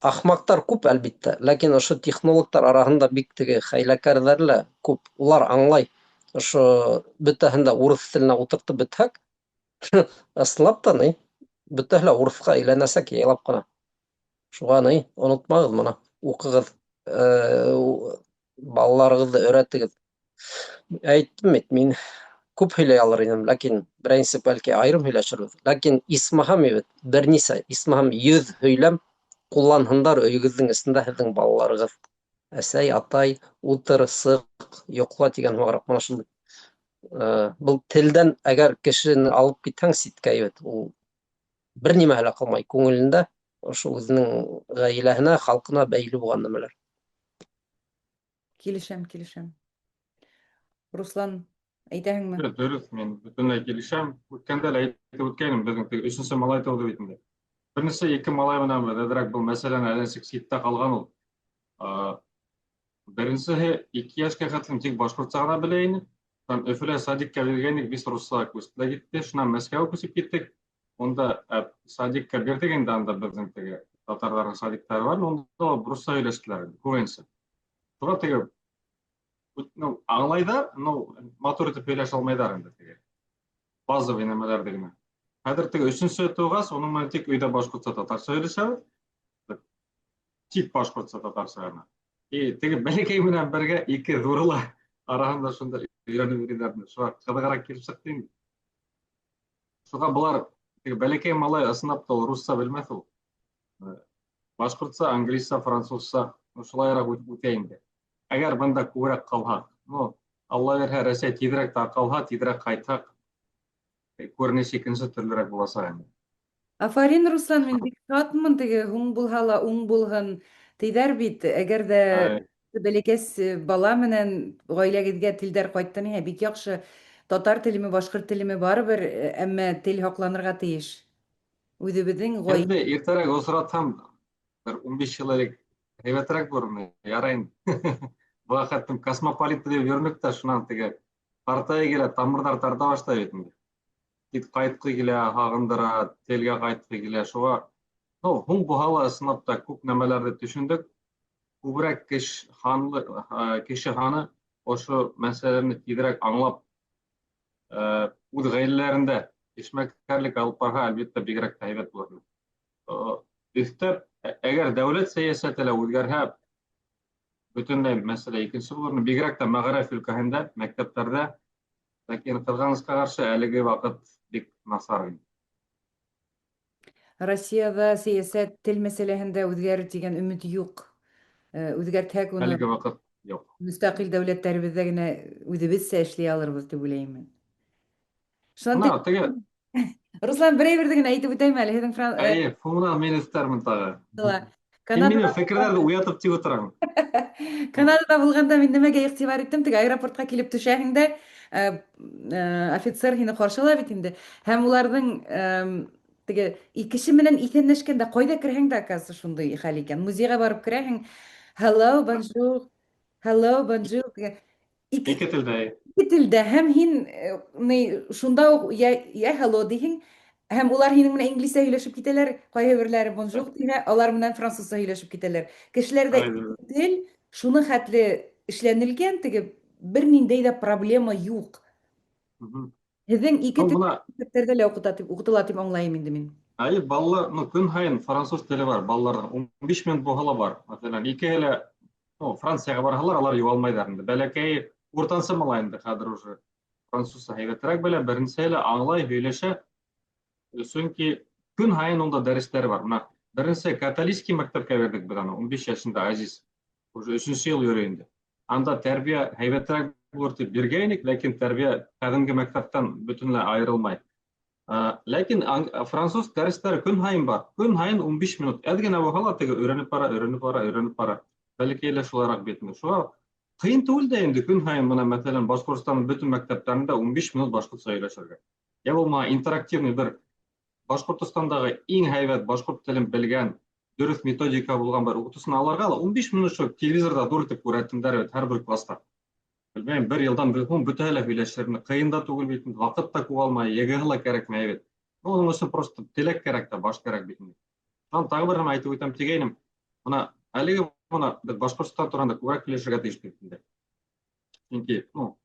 Ахмаҡтар күп, әлбиттә, ләкин ошо технологтар араһында бик теге хәйләкәрҙәр лә күп. Улар аңлай. Ошо бөтәһен дә урыҫ теленә ултыртып бөтһәк, ысынлап та ни, бөтәһе лә урыҫҡа әйләнәсәк яйлап ҡына. Шуға ни, онотмағыҙ моны, уҡығыҙ, балаларығыҙҙы өйрәтегеҙ. Әйттем бит, мин күп һөйләй алыр инем, ләкин беренсе бәлки айырым һөйләшербеҙ. Ләкин исмаһам бит, бер нисә, исмаһам 100 һөйләм ҡулланһындар өйөгөҙҙөң эсендә һеҙҙең балаларығыҙ. Әсәй, атай, ултыр, сыҡ, йоҡла тигән һымағыраҡ мына шундай. Был телдән әгәр кешене алып китһәң ситкә бит, ул бер нимәһе лә ҡалмай күңелендә, ошо үҙенең ғаиләһенә, халҡына бәйле булған нәмәләр. Килешәм, килешәм. Руслан, әйтәһеңме? Дөрөҫ, дөрөҫ, мин бөтөнләй килешәм. Үткәндә лә әйтеп үткәйнем, беҙҙең теге өсөнсө малай тыуҙы бит инде. Беренсе ике малай менән беҙ әҙерәк был мәсьәләне әллә нисек ситтә ҡалған ул. Беренсеһе 2 йәшкә хәтлем тик башҡортса ғына белә ине. Һәм Өфөлә садикка биргәйнек, бис русса күсеп тә китте. Шунан Мәскәүгә күсеп киттек. Унда садикка бирҙек инде, анда беҙҙең теге татарҙарҙың садиктары бар, унда русса һөйләштеләр инде, күбенсә. Шуға теге, ну, аңлайҙар, но матур итеп һөйләшә алмайҙар инде теге. Базовый нәмәләрҙе генә. Хәҙер теге өсөнсө тыуғас, уның менән тик өйҙә башҡортса, татарса һөйләшәбеҙ. Тик башҡортса, татарса ғына. И теге бәләкәй менән бергә ике ҙуры ла араһында шунда өйрәнеп йөрөйҙәр. Шуға ҡыҙығыраҡ килеп сыҡты инде. Шуға былар теге бәләкәй малай ысынлап та ул русса белмәҫ ул. Башҡортса, англисса, французса, шулайыраҡ үтә инде. Әгәр бында күберәк ҡалһаҡ, ну, Алла бирһә, Рәсәй тиҙерәк тарҡалһа, тиҙерәк ҡайтһаҡ, күренеш икенсе төрлөрәк буласаҡ инде. Афарин, Руслан, мин бик шатмын, теге һуң булһа ла уң булһын тиҙәр бит. Әгәр дә бәләкәс бала менән ғаиләгеҙгә телдәр ҡайтты ниһә, бик яҡшы. Татар телеме, башҡорт телеме барыбер, әммә тел һаҡланырға тейеш. Үҙебеҙҙең ғаилә. Инде иртәрәк осратһам, бер 15 йыл элек һәйбәтерәк булыр ине. Ярай инде. Быға хәтлем космополит тип йөрөнөк тә, шунан теге ҡартая килә, тамырҙар тарта башлай бит инде. Тик ҡайтҡы килә, һағындыра, телгә ҡайтҡы килә. Шуға, ну, һуң булһа ла ысынлап та күп нәмәләрҙе төшөндөк. Күберәк кеше һаны ошо мәсьәләне тиҙерәк аңлап, үҙ ғаиләләрендә эшмәкәрлек алып барһа, әлбиттә, бигерәк тә һәйбәт булыр. Өҫтәп, әгәр дәүләт сәйәсәте лә үҙгәрһә, бөтөнләй мәсьәлә икенсе булыр. Бигерәк тә мәғариф өлкәһендә, мәктәптәрҙә. Ләкин ҡыҙғанысҡа ҡаршы әлеге ваҡыт бик насар инде. Россияда сәйәсәт тел мәсьәләһендә үҙгәрер тигән өмөт юҡ. Үҙгәртһәк уны әлеге ваҡыт юҡ. Мөстәҡил дәүләттәребеҙҙә генә үҙебеҙсә эшләй алырбыҙ тип уйлайым мин. Шунан теге Руслан, бер әйберҙе генә әйтеп үтәйем әле, һеҙҙең Әйе, һуңынан мин өҫтәрмен тағы. Һин минең фекерҙәрҙе уятып тип ултыраң. Канадада булғанда мин нимәгә иғтибар иттем, теге аэропортҡа килеп төшәһең дә, офицер һине ҡаршы ала бит инде. Һәм уларҙың теге кеше менән иҫәнләшкәндә ҡайҙа керһәң дә, оказывается, шундай хәл икән. Музейға барып керәһең, hello, bonjour, hello, bonjour. Ике телдә. Ике телдә һәм һин ни шунда уҡ я hello тиһең, һәм улар һинең менән инглизсә һөйләшеп китәләр, ҡайһы берләре bonjour тиһә, алар менән французса һөйләшеп китәләр. Кешеләрҙә тел шуны хәтле эшләнелгән, теге бер ниндәй ҙә проблема юҡ. Һеҙҙең ике тел мәктәптәрҙә лә уҡыта дип, уҡытыла дип аңлайым инде мин. Әйе, балалар, ну, көн һайын француз теле бар, балаларҙың 15 минут булһа ла бар. Мәҫәлән, икеһе лә, ну, Францияға барһалар, алар юғалмайҙар инде. Бәләкәй уртансы малай инде хәҙер уже французса һәйбәтерәк белә, беренсеһе лә аңлай, һөйләшә. Сөнки көн һайын унда дәрестәре бар. Бына беренсе католический мәктәпкә бирҙек беҙ аны, 15 йәшендә Азиз. Уже өсөнсө йыл йөрөй инде. Анда тәрбиә һәйбәтерәк булыр тип биргәйнек, ләкин тәрбиә ҡәҙимге мәктәптән бөтөнләй айырылмай. Ләкин француз дәрестәре көн һайын бар. Көн һайын 15 минут. Әҙ генә булһа ла теге өйрәнеп бара, өйрәнеп бара, өйрәнеп бара. Бәләкәй лә шулайыраҡ бит инде. Шуға ҡыйын түгел дә инде көн һайын бына, мәҫәлән, Башҡортостандың бөтөн мәктәптәрендә 15 минут башҡортса һөйләшергә. Йә булмаһа интерактивный бер Башҡортостандағы иң һәйбәт башҡорт телен белгән, дөрөҫ методика булған бер уҡытыусыны алырға ла 15 минут шул телевизорҙа ҙур итеп күрһәтһендәр бит һәр бер класта. Белмәйем, бер йылдан һуң бөтәһе лә һөйләшер. Ҡыйын да түгел бит, ваҡыт та күп алмай, ЕГЭ ла кәрәкмәй бит. Уның өсөн просто теләк кәрәк тә, баш кәрәк бит инде. Шунан тағы бер нәмә әйтеп үтәм тигәйнем. Бына әлеге бына беҙ Башҡортостан тураһында күберәк һөйләшергә тейеш бит инде. Сөнки, ну,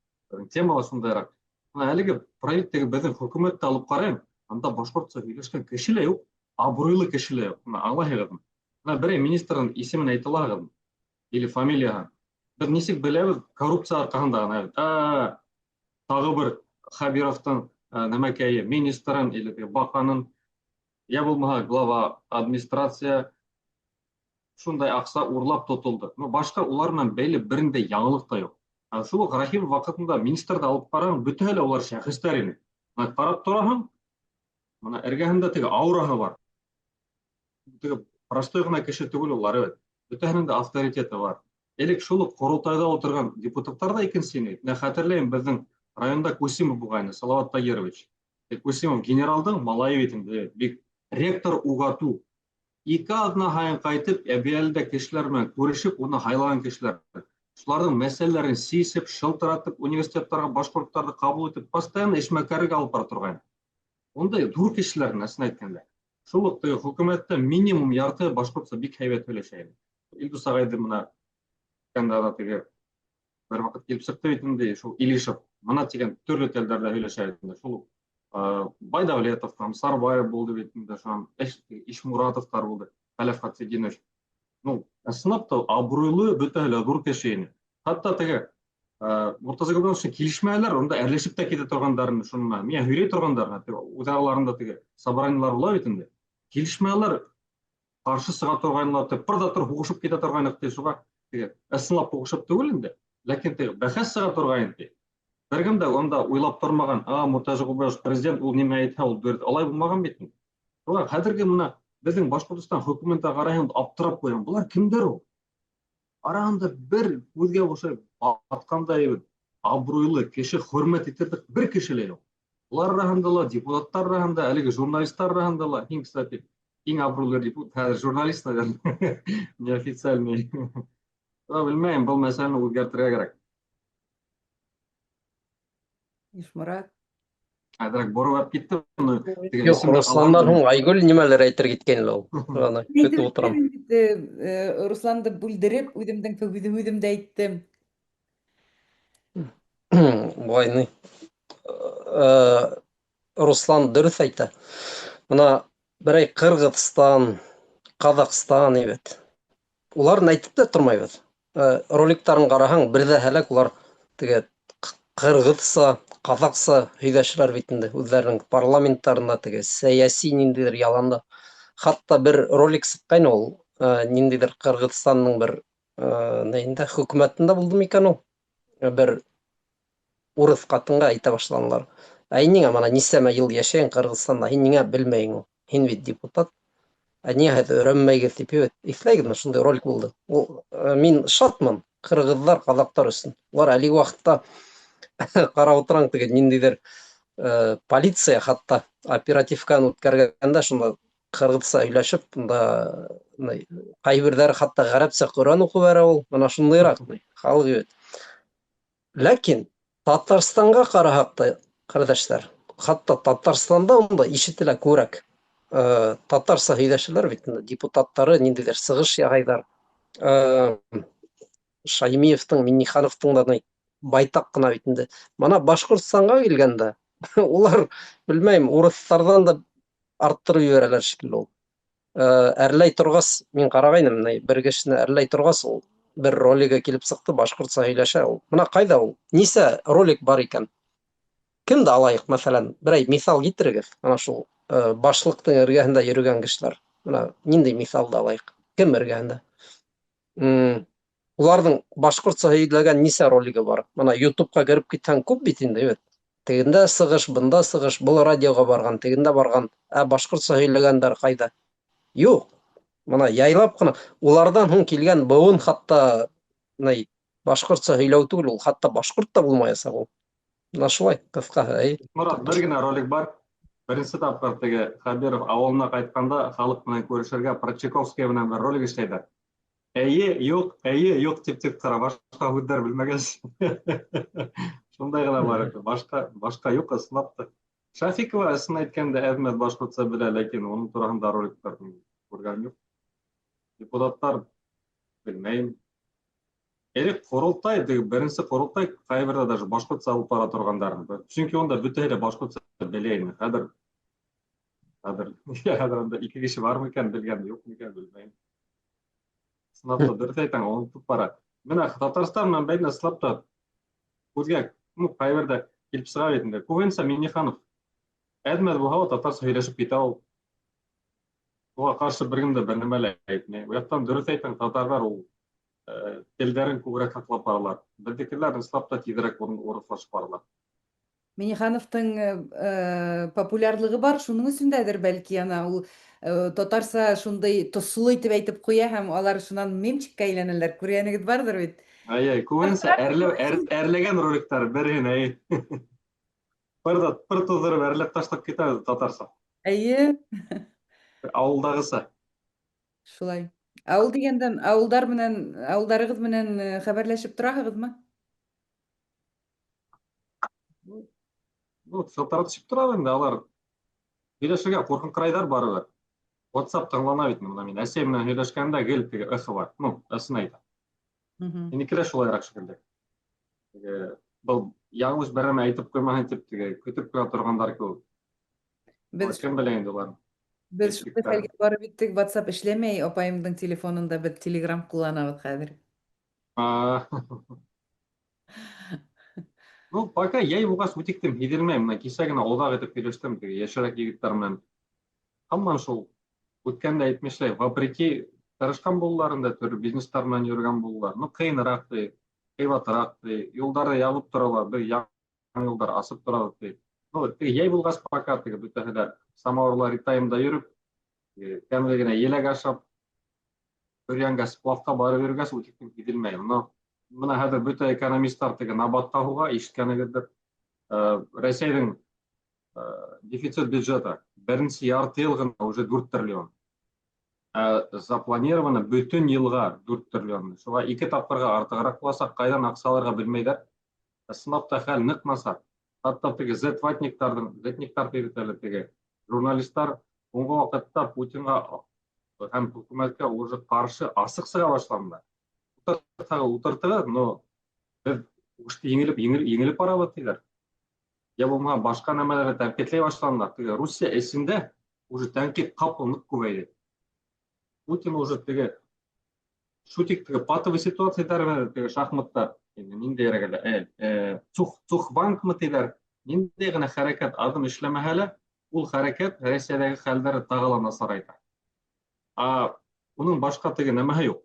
тема ла шундайыраҡ. Бына әлеге проект теге беҙҙең хөкүмәтте алып ҡарайым, анда башҡортса һөйләшкән кеше лә юҡ, абруйлы кеше лә юҡ. Бына аңлайһығыҙмы? Бына берәй министрҙың исемен әйтә алаһығыҙмы? Или фамилияһын? Беҙ нисек беләбеҙ, коррупция арҡаһында ғына. Ә, тағы бер Хәбировтың нәмәкәйе, министрын или баҡанын, я булмаһа глава администрация шундай аҡса урлап тотолдо. Но башҡа улар менән бәйле бер ниндәй яңылыҡ та юҡ. Ә шул уҡ Рәхимов ваҡытында министрҙы алып ҡараһаң, бөтәһе лә улар шәхестәр ине. Бына ҡарап тораһың, бына эргәһендә теге аураһы бар. Теге простой ғына кеше түгел улар бит. Бөтәһенең дә авторитеты бар. Элек шул уҡ ҡоролтайҙа ултырған депутаттар ҙа икенсе ине. Менә хәтерләйем, беҙҙең районда Кусимов булғайны, Салават Тагирович. Кусимов генералдың малайы бит инде, бик ректор УГАТУ. Ике аҙна һайын ҡайтып, Әбйәлилдә кешеләр менән күрешеп, уны һайлаған кешеләр. Шуларҙың мәсьәләләрен сисеп, шылтыратып, университеттарға башҡорттарҙы ҡабул итеп, постоянно эшмәкәрлек алып бара торғайны. Ундай ҙур кешеләр, ысын әйткәндә. Шул уҡ теге хөкүмәттә минимум ярты башҡортса бик һәйбәт һөйләшә ине. Илдус ағайҙы бына теге бер ваҡыт килеп сыҡты бит инде, шул Илишев мына тигән төрлө телдәрҙә һөйләшә инде. Шул уҡ Байдавлетов, там, Сарбаев булды бит инде, шунан Ишмуратовтар булды, Хәләф Хатфетдинович. Ну, ысынлап та абруйлы, бөтәһе лә ҙур кеше ине. Хатта теге Мортаза Габдуллович килешмәләр, унда әрләшеп тә китә торғандар ине шуны. Миңә һөйләй торғандар, үҙ араларында теге собраниелар була бит инде. Килешмәләр ҡаршы сыға торғайнылар, пыр да тор һуғышып китә торғайныҡ ти, шуға теге ысынлап һуғышып түгел инде, ләкин теге бәхәс сыға торғайны ти. Бер кем дә унда уйлап тормаған, а Мортаза Габдуллович президент, ул нимә әйтһә, ул дөрөҫ. Алай булмаған бит. Шуға хәҙерге бына беҙҙең Башҡортостан хөкүмәтенә ҡарайһың, аптырап ҡуям. Былар кемдәр ул? Араһында бер күҙгә оҡшай батҡандай абруйлы кеше, хөрмәт итерлек бер кеше лә юҡ. Улар араһында ла, депутаттар араһында, әлеге журналисттар араһында ла, иң, кстати, иң абруйлы депутат, хәҙер журналист, наверное, неофициальный. Белмәйем, был мәсьәләне үҙгәртергә кәрәк. Ишморат. Әҙерәк бороп киттем. Юҡ, Русландан һуң Айгөл нимәлер әйтер киткән ул. Аны көтөп ултырам. Русланды бүлдереп, үҙемдең һүҙемде дә әйттем. Былай ни. Руслан дөрөҫ әйтә. Бына берәй Ҡырғыҙстан, Ҡаҙағстан бит. Уларын әйтеп тә тормайбыҙ. Роликтарын ҡараһаң, бер ҙә һәләк улар теге ҡырғыҙса, ҡаҙаҡса һөйләшәләр бит инде үҙҙәренең парламенттарында теге сәйәси ниндәйҙер яланда. Хатта бер ролик сыҡҡайны ул, ниндәйҙер Ҡырғыҙстандың бер нейендә, хөкүмәтендә булды микән ул? Бер урыҫ ҡатынға әйтә башланылар. Ә һин ниңә бына нисәмә йыл йәшәйһең Ҡырғыҙстанда, һин ниңә белмәйһең ул? Һин бит депутат. Ә ниңә һеҙ өйрәнмәйгеҙ тип иҫләйгеҙме, шундай ролик булды. Ул мин шатмын ҡырғыҙҙар, ҡаҙаҡтар өсөн. Улар әлеге ваҡытта ҡарап ултыраң теге ниндәйҙер полиция хатта оперативканы үткәргәндә шунда ҡырғыҙса һөйләшеп, унда ҡайһы хатта ғәрәпсә Ҡөрьән уҡып бәрә ул. Бына шундайыраҡ халыҡ бит. Ләкин Татарстанға ҡараһаҡ та, ҡәрҙәштәр, хатта Татарстанда унда ишетелә күберәк. Татарса һөйләшәләр бит инде, депутаттары ниндәйҙер сығыш яһайҙар. Шаймиевтың, Миннихановтың да байтаҡ ҡына бит инде. Бына Башҡортостанға килгәндә, улар, белмәйем, урыҫтарҙан да арттырып ебәрәләр шикелле ул. Әрләй торғас, мин ҡарағайным, бер кешене әрләй торғас, ул бер ролигы килеп сыҡты, башҡортса һөйләшә ул. Бына ҡайҙа ул? Нисә ролик бар икән? Кемде алайыҡ, мәҫәлән, берәй миҫал килтерегеҙ. Ана шул башлыҡтың эргәһендә йөрөгән кешеләр. Бына ниндәй миҫалды алайыҡ? Кем эргәһендә? Уларҙың башҡортса һөйләгән нисә ролигы бар? Бына YouTubeға кереп китһәң, күп бит инде, бит. Тегендә сығыш, бында сығыш, был радиоға барған, тегендә барған. Ә башҡортса һөйләгәндәр ҡайҙа? Юҡ. Бына яйлап ҡына уларҙан һуң килгән быуын хатта ни башҡортса һөйләү түгел, ул хатта башҡорт та булмаясаҡ ул. Бына шулай, ҡыҫҡаһы, әй. Морат, бер генә ролик бар. Беренсе тапҡыр теге Хәбиров ауылына ҡайтҡанда халыҡ менән күрешергә Прочаковский менән бер ролик эшләйҙәр. Эйе, юҡ, эйе, юҡ тип тик тора, башҡа һүҙҙәр белмәгәс. Шундай ғына бар ине. Башҡа юҡ, ысынлап та. Шафикова, ысын әйткәндә, әҙ-мәҙ башҡортса белә, ләкин уның тураһында роликтар күргәнем юҡ. Депутаттар белмәйем. Элек ҡоролтай, теге беренсе ҡоролтай ҡайберҙә даже башҡортса алып бара торғандар. Сөнки унда бөтәһе лә башҡортса белә ине. Хәҙер унда ике кеше бармы икән, белгән, юҡмы икән, белмәйем. Ысынлап та дөрөҫ әйтәң, онотоп бара. Бына Татарстан менән бәйле ысынлап та күҙгә, ну, ҡайберҙә килеп сыға бит инде. Күбенсә Минниханов әҙ-мәҙ булһа ла татарса һөйләшеп китә ул. Уға ҡаршы бер кем дә бер нәмә лә әйтмәй. Ул яҡтан дөрөҫ әйтәң, татарҙар ул телдәрен күберәк һаҡлап баралар. Беҙҙекеләр ысынлап та тиҙерәк урыҫлашып баралар. Миннихановтың популярлығы бар, шуның өсөн дәдер бәлки ана ул татарса шундай тослы итеп әйтеп ҡуя һәм алар шунан мемчикка әйләнәләр. Күргәнегеҙ барҙыр бит. Ай, күбенсә әрләгән роликтар береһен, әй. Пыр да пыр туҙҙырып әрләп ташлап китә татарса. Әйе. Ауылдағыса. Шулай. Ауыл дигәндән, ауылдар менән, ауылдарығыҙ менән хәбәрләшеп тораһығыҙмы? Ну, шылтыратышып торабыҙ инде, алар һөйләшергә ҡурҡыңҡырайҙар барыбер. WhatsApp тыңлана бит бына мин әсәй менән һөйләшкәндә гел теге эхо бар. Ну, ысын әйтәм. Һинеке лә шулайыраҡ шикелле. Теге был яңылыш бер нәмә әйтеп ҡуймаһын тип теге көтөп кенә торғандар кеүек. Беҙ Кем белә инде уларны. Беҙ шундай хәлгә барып еттек, WhatsApp эшләмәй, апайымдың телефонында беҙ Telegram ҡулланабыҙ хәҙер. Ну, пока йәй булғас үтектем һиҙелмәй. Бына кисә генә оҙаҡ итеп һөйләштем теге йәшерәк егеттәр менән. Һаман шул үткәндә әйтмешләй, вопреки тырышҡан булалар инде, төрлө бизнестар менән йөрөгән булалар. Ну, ҡыйыныраҡ ти, ҡыйбатыраҡ ти, юлдарҙы ябып торалар, бер яңы юлдар асып торалар ти. Ну, теге йәй булғас пока теге бөтәһе лә самауырлар итайымда йөрөп, тәмле генә еләк ашап, Өрйәнгә сплавҡа барып йөрөгәс, үтектең һиҙелмәй. Бына хәҙер бөтә экономисттар теге набатҡа һуға, ишеткәнегеҙҙер. Рәсәйҙең дефицит бюджета беренсе ярты йыл ғына уже 4 триллион. Ә запланировано бөтөн йылға 4 триллион. Шуға ике тапҡырға артығыраҡ буласаҡ, ҡайҙан аҡса алырға белмәйҙәр. Ысынлап та хәл ныҡ насар. Хатта теге Z-ватниктарҙың, Z-никтар тип әле теге журналисттар һуңғы ваҡытта Путинға һәм хөкүмәткә уже ҡаршы асыҡ сыға башланылар. Ултыртһағыҙ, ултыртығыҙ, но беҙ һуғышты еңелеп, еңелеп, еңелеп барабыҙ тиҙәр. Я булмаһа башҡа нәмәләрҙе тәнҡитләй башланылар. Теге Русия эсендә уже тәнҡит ҡапыл ныҡ күбәйҙе. Путин уже теге шутик теге патовый ситуация теге шахматта инде ниндәйерәк әле, цугцвангмы тиҙәр, ниндәй генә хәрәкәт аҙым эшләмәһә лә, ул хәрәкәт Рәсәйҙәге хәлдәрҙе тағы ла насарайта. А уның башҡа теге нәмәһе юҡ.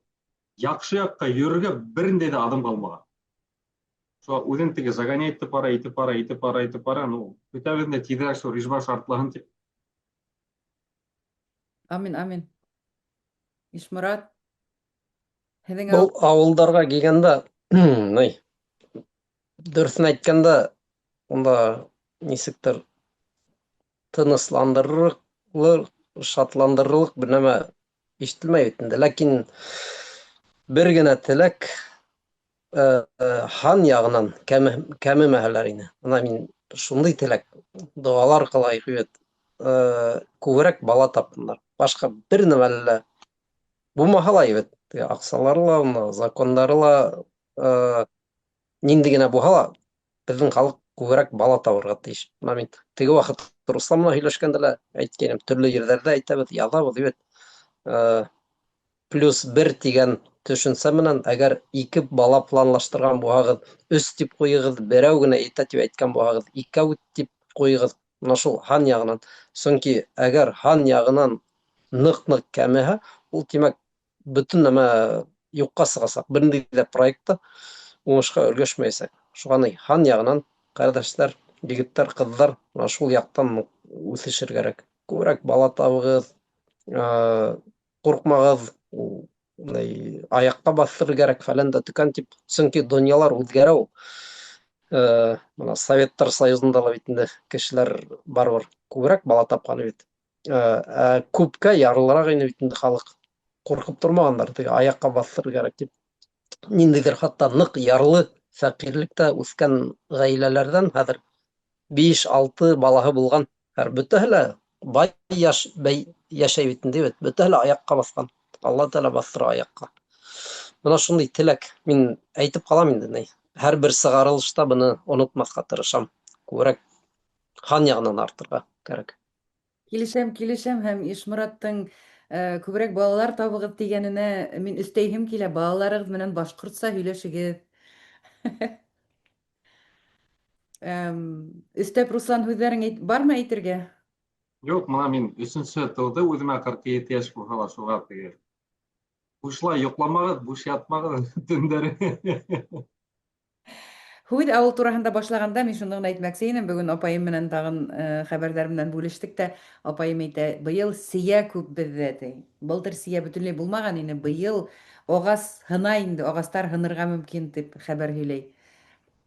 Яҡшы яҡҡа йөрөргә бер ниндәй ҙә аҙым ҡалмаған. Шуға үҙен теге загонять итеп бара, итеп бара, итеп бара, итеп бара, ну, көтәбеҙ инде тиҙерәк шул режим шартлаһын тип. Амин, амин. Ишморат, һеҙҙең Был ауылдарға килгәндә, ни, дөрөҫөн әйткәндә, унда нисектер тынысландырырлыҡ, шатландырырлыҡ бер нәмә ишетелмәй бит инде. Ләкин бер генә теләк, һан яғынан кәмемәһәләр ине. Бына мин шундай теләк, доғалар ҡылайыҡ бит. Күберәк бала тапһындар. Башҡа бер нәмә лә булмаһа ла бит. Теге аҡсалары ла, уны закондары ла, ниндәй генә булһа ла, беҙҙең халыҡ күберәк бала табырға тейеш. Бына мин теге ваҡыт Руслан менән һөйләшкәндә лә әйткәйнем, төрлө ерҙәрҙә әйтәбеҙ, яҙабыҙ бит. Плюс бер тигән төшөнсә менән, әгәр ике бала планлаштырған булһағыҙ, өс тип ҡуйығыҙ, берәү генә әйтә тип әйткән булһағыҙ, икәү тип ҡуйығыҙ. Бына шул һан яғынан. Сөнки әгәр һан яғынан ныҡ-ныҡ кәмеһә, ул тимәк бөтөн нәмә юҡҡа сығасаҡ. Бер ниндәй ҙә проектта уңышҡа өлгәшмәйәсәк. Шуға ни һан яғынан, ҡәрҙәштәр, егеттәр, ҡыҙҙар, бына шул яҡтан үҫешер кәрәк. Күберәк бала табығыҙ, ҡурҡмағыҙ, аяҡҡа баҫтырыр кәрәк, фәлән дә төкән тип. Сөнки донъялар үҙгәрә ул. Бына Советтар Союзында ла бит инде кешеләр барыбер күберәк бала тапҡан бит. Ә күпкә ярлыраҡ ине бит инде халыҡ. Ҡурҡып тормағандар, теге аяҡҡа баҫтырыр кәрәк тип. Ниндәйҙер хатта ныҡ ярлы фәҡирлектә үҫкән ғаиләләрҙән хәҙер биш-алты балаһы булған. Һәр бөтәһе лә бай йәшәй бит инде бит, бөтәһе лә аяҡҡа баҫҡан. Алла Тәгалә баҫтыра аяҡҡа. Бына шундай теләк. Мин әйтеп ҡалам инде, ни. Һәр бер сығарылышта быны онотмаҫҡа тырышам. Күберәк һан яғынан артырға кәрәк. Килешәм, килешәм һәм Ишмораттың э, күбрәк балалар табығыҙ дигәненә мин өстәйһем килә, балаларығыҙ менән башҡортса һөйләшегеҙ. Өстәп, Руслан, һүҙҙәрең әйт, бармы әйтергә? Юҡ, мына мин өсөнсө тыуҙы үҙемә 47 йәш булһа ла шуға теге. Бушлай йоҡламағыҙ, буш ятмағыҙ төндәре. Һүҙ ауыл тураһында башлаганда мин шуны гына әйтмәксе инем. Бөгөн апайым менән тагын э, хәбәрҙәр менән бүлештек тә, апайым әйтә, быел сия күп беҙҙә, ти. Былтыр сия бөтөнләй булмаған ине, быел ағас һына инде, ағастар һынырға мөмкин дип хәбәр һөйләй.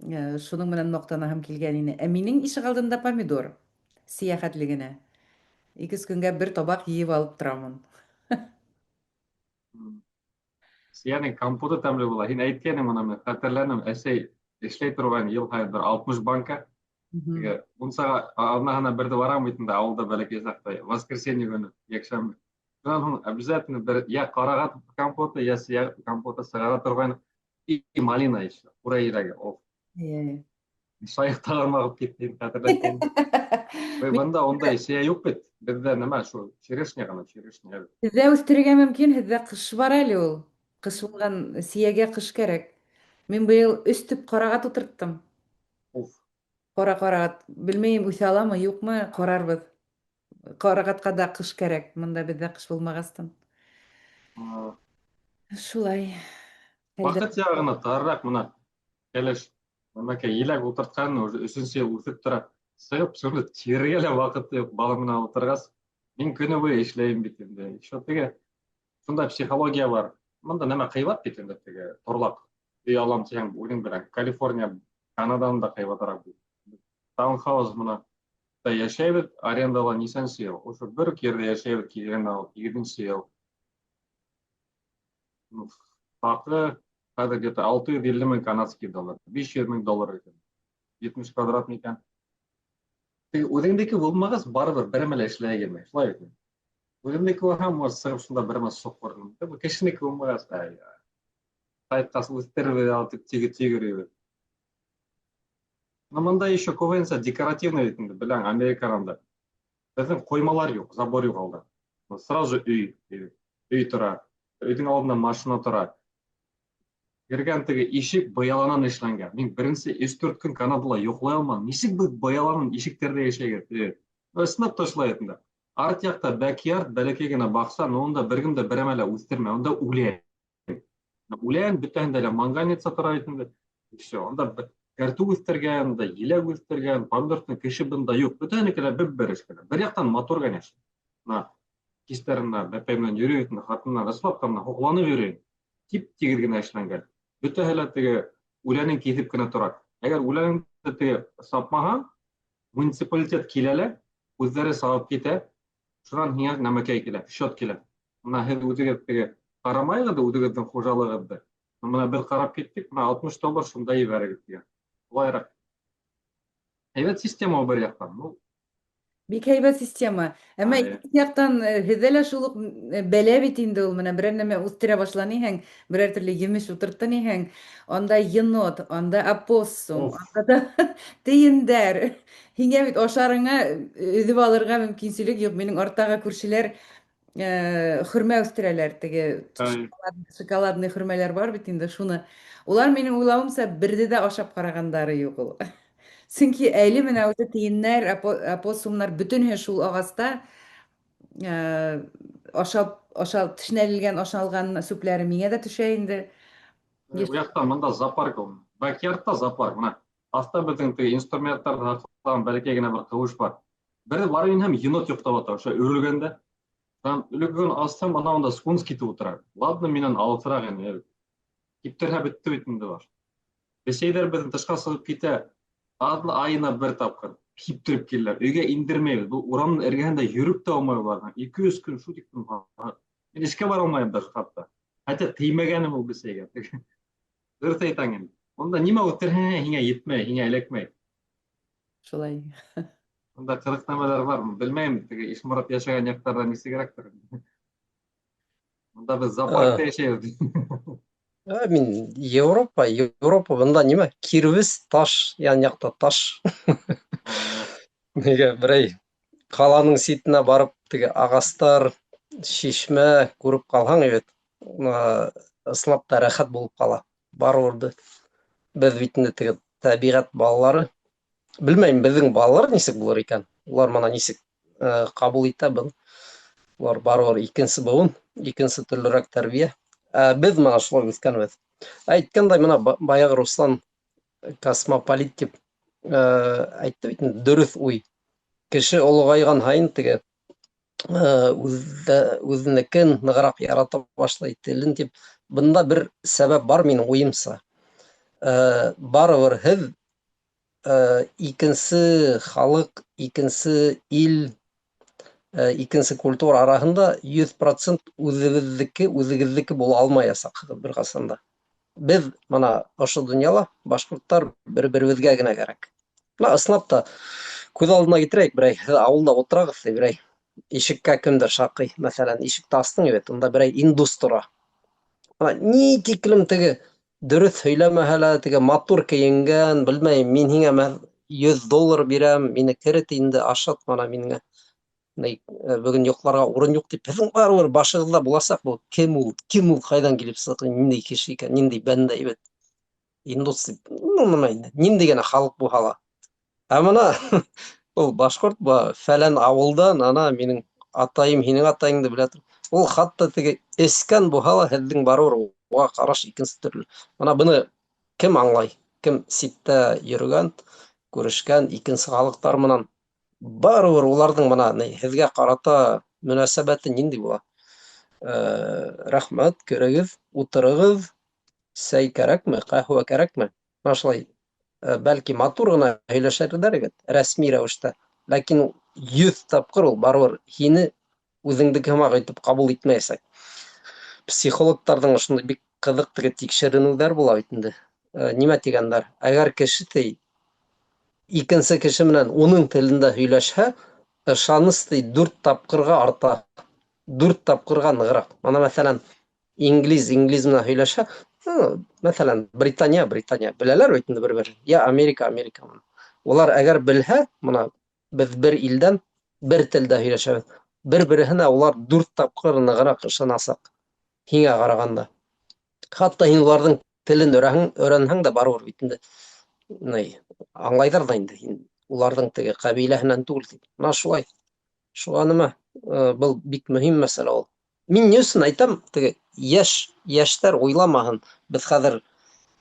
Э, шуның менән мактанаһым килгән ине. Ә минең ишегалдында помидор сия хәтле генә. Ике-өч көнгә бер табак йыйып алып торамын. Сиянең компоты тәмле була. Һин әйткәнең моны мин хәтерләнем. Әсәй эшләй торган ел һайын бер 60 банка. Теге мунсаға аҙнаһына берҙе барам бит инде ауылда бәләкәй саҡта. Воскресенье көнө, йәкшәмбе. Шунан һуң обязательно бер я ҡарағат компоты, я сия компоты сығара торғайны. И малина еще, ҡура еләге. Оф. Иә. Шайыҡ тағырмағып китте инде хәтерләткән. Бында ундай сия юҡ бит. Беҙҙә нәмә шул черешня ғына, черешня. Һеҙҙә үҫтерергә мөмкин, һеҙҙә ҡыш бар әле ул. Ҡыш булған сиягә ҡыш кәрәк. Мин быйыл өс төп ҡарағат ултырттым. Уф. Ҡара ҡарағат. Белмәйем, үҫә аламы, юҡмы, ҡарарбыҙ. Ҡарағатҡа да ҡыш кәрәк, монда беҙҙә ҡыш булмағастын. Шулай. Ваҡыт яғына тарыраҡ мына кәләш нәмәкәй еләк ултыртҡан, уже өсөнсө йыл үҫеп тора. Сығып шуны тирергә лә ваҡыт юҡ, бала менән ултырғас. Мин көнө буйы эшләйем бит инде. Еще теге шунда психология бар. Мында нәмә ҡыйбат бит инде теге торлаҡ. Өй алам тиһәң, үҙең белән. Калифорния, Канадан да ҡыйбатыраҡ бит. Таунхаус мына йәшәйбеҙ, арендала нисәнсе йыл? Ошо бер үк ерҙә йәшәйбеҙ килгән һигеҙенсе йыл. Ну, хаҡы хәҙер где-то 650 мең канадский доллар, 500 мең доллар икән. 70 квадрат микән? Теге үҙеңдеке булмағас, барыбер бер нәмә лә эшләй килмәй. Шулай бит. Үҙемдеке булһа, может, сығып шунда бер нәмә соҡор. Бу кешенеке булмағас, ай, ҡайтҡас үҫтерербеҙ ал тип тиге йөрөйбөҙ. Но мында еще күбенсә декоративный бит инде, беләң, Американан да. Беҙҙең ҡоймалар юҡ, забор юҡ алда. Сразу өй, өй тора. Өйҙөң алдында машина тора. Кергән теге ишек быяланан эшләнгән. Мин беренсе өс-дүрт көн Канадала йоҡлай алманым. Нисек беҙ быяланан ишектәрҙә йәшәйбеҙ? Ысынлап та шулай инде. Арт яҡта бэкъярд, бәләкәй генә баҡса, но унда бер кем дә бер нәмә лә үҫтермәй, унда үлән. Үлән бөтәһендә лә манганица тора бит инде. И все. Унда кәртүк үҫтергән, унда еләк үҫтергән, помидор кеше бында юҡ. Бөтәһенеке лә бер-бер эшкә. Бер яҡтан матур, конечно. Мына кистәрен мына бәпәй менән йөрөй бит, хатын менән ысынлап та мына һоҡланып йөрөй. Тип-тигеҙ генә эшләнгән. Бөтәһе лә теге үләнен киҫеп кенә тора. Әгәр үләнеңде теге сапмаһаң, муниципалитет килә лә, үҙҙәре сабып китә. Шунан һиңә нәмәкәй килә, счет килә. Мына һеҙ үҙегеҙ теге ҡарамайғыҙ ҙа үҙегеҙҙең хужалығыҙҙы. Мына беҙ ҡарап киттек, мына 60 доллар шунда ебәрегеҙ тигән. Шулайыраҡ. Һәйбәт система бер яҡтан. Ну, Бик һәйбәт система. Әмма икенсе яктан э, һеҙҙә лә шул ук э, бәлә бит инде ул. Менә берәр нәмә үҫтерә башланы иһәң, берәр төрле емеш утырттың иһәң, анда енот, анда опоссум, анда да тиендәр. Һиңә бит ашарыңа э, өҙөп алырға мөмкинселек юк. Минең арттагы күршеләр хөрмә үстерәләр, теге шоколадный хөрмәләр бар бит инде, шуны. Улар минем уйлавымса берҙе дә ашап ҡарағандары юк ул. Сөнки әле менә уже тиеннәр, опоссумнар бөтенеһе шул агаста э, ашап, ашал, тешнәлгән, ашалган сүпләре миңә дә төшә инде. Бу яктан монда зоопарк ул. Бэкъярдта зоопарк. Менә аста беҙҙең теге инструменттарҙы һаҡлаған бәләкәй генә бер ҡыуыш бар. Бер барып инһәм, енот йоҡлап ята, ошо өрөлгән дә. Там өлөгөн асһам, ана унда скунс китеп ултыра. Ладно, минән алыҫыраҡ инде. Киптерһә бөттө бит инде баш. Бесәйҙәр беҙҙең тышҡа сығып китә. Аҙна айына бер тапҡыр киптереп киләләр. Өйгә индермәйбеҙ. Был урамның эргәһендә йөрөп тә алмай уларҙан. 2-3 көн шул тиклем. Мин эшкә бара алмайым даже хатта. Хәтә теймәгәнем ул бесәйгә. Дөрөҫ әйтәң инде. Унда нимә үҫтерһәң, һиңә етмәй, һиңә эләкмәй. Шулай. Унда ҡыҙыҡ нәмәләр бар. Белмәйем, теге Ишморат йәшәгән яҡтарҙа нисегерәктер. Бында беҙ зоопаркта йәшәйбеҙ. Ә, мин Европа, Европа бында нимә? Кирбес, таш, ян яҡта таш. Нигә берәй ҡаланың ситенә барып теге ағастар, шишмә күреп ҡалһаң бит, ысынлап та рәхәт булып ҡала. Барыбер беҙ, беҙ бит инде теге тәбиғәт балалары. Белмәйем, беҙҙең балалар нисек булыр икән? Улар мына нисек э, ҡабул итә быны? Улар барыбер икенсе быуын, икенсе төрлөрәк тәрбиә. Ә беҙ мына шулай үҫкәнбеҙ. Әйткәндәй, мына баяғы Руслан космополит тип э, әйтте бит инде, дөрөҫ уй. Кеше олоғайған һайын теге үҙенекен нығыраҡ ярата башлай телен тип. Бында бер сәбәп бар минең уйымса. Барыбер һеҙ икенсе халыҡ, икенсе ил, икенсе культура араһында 100% үҙебеҙҙеке, үҙегеҙҙеке була алмаясаҡһығыҙ бер ҡасан да. Беҙ мына ошо донъяла башҡорттар бер-беребеҙгә генә кәрәк. Мына ысынлап та күҙ алдына китерәйек, берәй һеҙ ауылда ултырағыҙ ти, берәй ишеккә кемдер шаҡый, мәҫәлән, ишекте астың бит, унда берәй индус тора. Мына ни тиклем теге дөрөҫ һөйләмәһә лә, теге матур кейенгән, белмәйем, мин һиңә 100 доллар бирәм, мине керет инде, ашат мына миңә. Ни, бөгөн йоҡларға урын юҡ тип, һеҙҙең барыбер башығыҙҙа буласаҡ был кем ул, кем ул, ҡайҙан килеп сыҡты, ниндәй кеше икән, ниндәй бәндә бит. Индус дип, ну, нәмә инде, ниндәй генә халыҡ булһа ла. Ә мына ул башҡорт ба, фәлән ауылдан, ана минең атайым һинең атайыңды белә тор. Ул хатта теге эскән булһа ла, һеҙҙең барыбер уға ҡараш икенсе төрлө. Мына быны кем аңлай? Кем ситтә йөрөгән, күрешкән икенсе халыҡтар менән барыбер уларҙың мына ни, һеҙгә ҡарата мөнәсәбәте ниндәй була? Рәхмәт, керегеҙ, ултырығыҙ, сәй кәрәкме, ҡәһүә кәрәкме? Мына шулай, бәлки матур ғына һөйләшерҙәр бит, рәсми рәүештә. Ләкин 100 тапҡыр ул барыбер һине үҙеңдеке һымаҡ итеп ҡабул итмәйәсәк. Психологтарҙың ошондай бик ҡыҙыҡ теге тикшеренеүҙәр була бит инде. Нимә тигәндәр? Әгәр кеше ти икенсе кеше менән уның телендә һөйләшһә, ышаныс ти 4 тапҡырға арта. 4 тапҡырға нығыраҡ. Мына мәҫәлән, инглиз инглиз менән һөйләшһә, мәҫәлән, Британия, Британия беләләр бит инде бер-бер. Я Америка, Америка. Улар әгәр белһә, мына беҙ бер илдән бер телдә һөйләшәбеҙ. Бер-береһенә улар 4 тапҡыр нығыраҡ ышанасаҡ һиңә ҡарағанда. Хатта һин уларҙың телен өйрәнһәң дә барыбер бит инде. Ни, аңлайҙар ҙа инде һин уларҙың теге ҡәбиләһенән түгел тип. Мына шулай. Шуға нәмә, был бик мөһим мәсьәлә ул. Мин ни өсөн әйтәм, теге йәштәр уйламаһын, беҙ хәҙер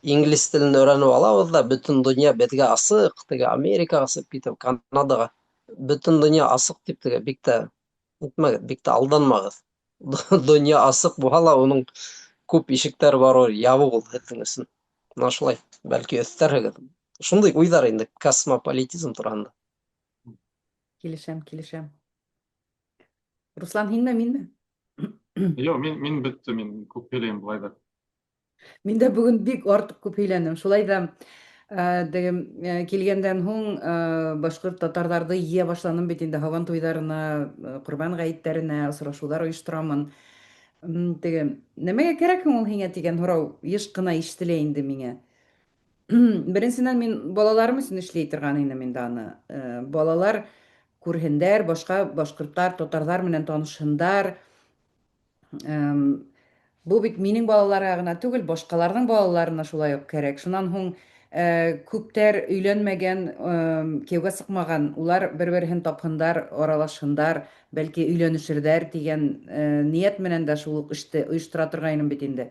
инглиз телен өйрәнеп алабыҙ ҙа, бөтөн донъя беҙгә асыҡ, теге Америкаға сығып китеп, Канадаға, бөтөн донъя асыҡ тип теге бик тә әйтмәгеҙ, бик тә алданмағыҙ. Донъя асыҡ булһа ла, уның күп ишектәре бар, ябыҡ ул һеҙҙең өсөн. Мына шулай, бәлки өҫтәрһегеҙ. Шундай уйҙар инде космополитизм тураһында. Килешәм, килешәм. Руслан, һинме, минме? Юҡ, мин бөттө, мин күп һөйләйем былай ҙа. Мин дә бүген бик артык күп һөйләнем. Шулай да теге килгәндән һуң башҡорт татарҙарҙы йыя башланым бит инде һабан туйҙарына, ҡорбан ғәйеттәренә осрашыуҙар ойошторамын. Теге нәмәгә кәрәк һуң ул һиңә дигән һорау еш кына ишетелә инде миңә. Беренсенән, мин балаларым өсөн эшләй торган инем инде аны. Балалар күрһендәр, башка башкортлар, татарлар менән танышһындар. Бу бит минең балаларга гына түгел, башкаларның балаларына шулай ук кәрәк. Шуннан һуң күптәр өйләнмәгән, кияүгә сыкмаган, улар бер-береһен тапһындар, аралашһындар, бәлки өйләнешерҙәр дигән ният менән дә шул ук эште оештыра торгайным бит инде.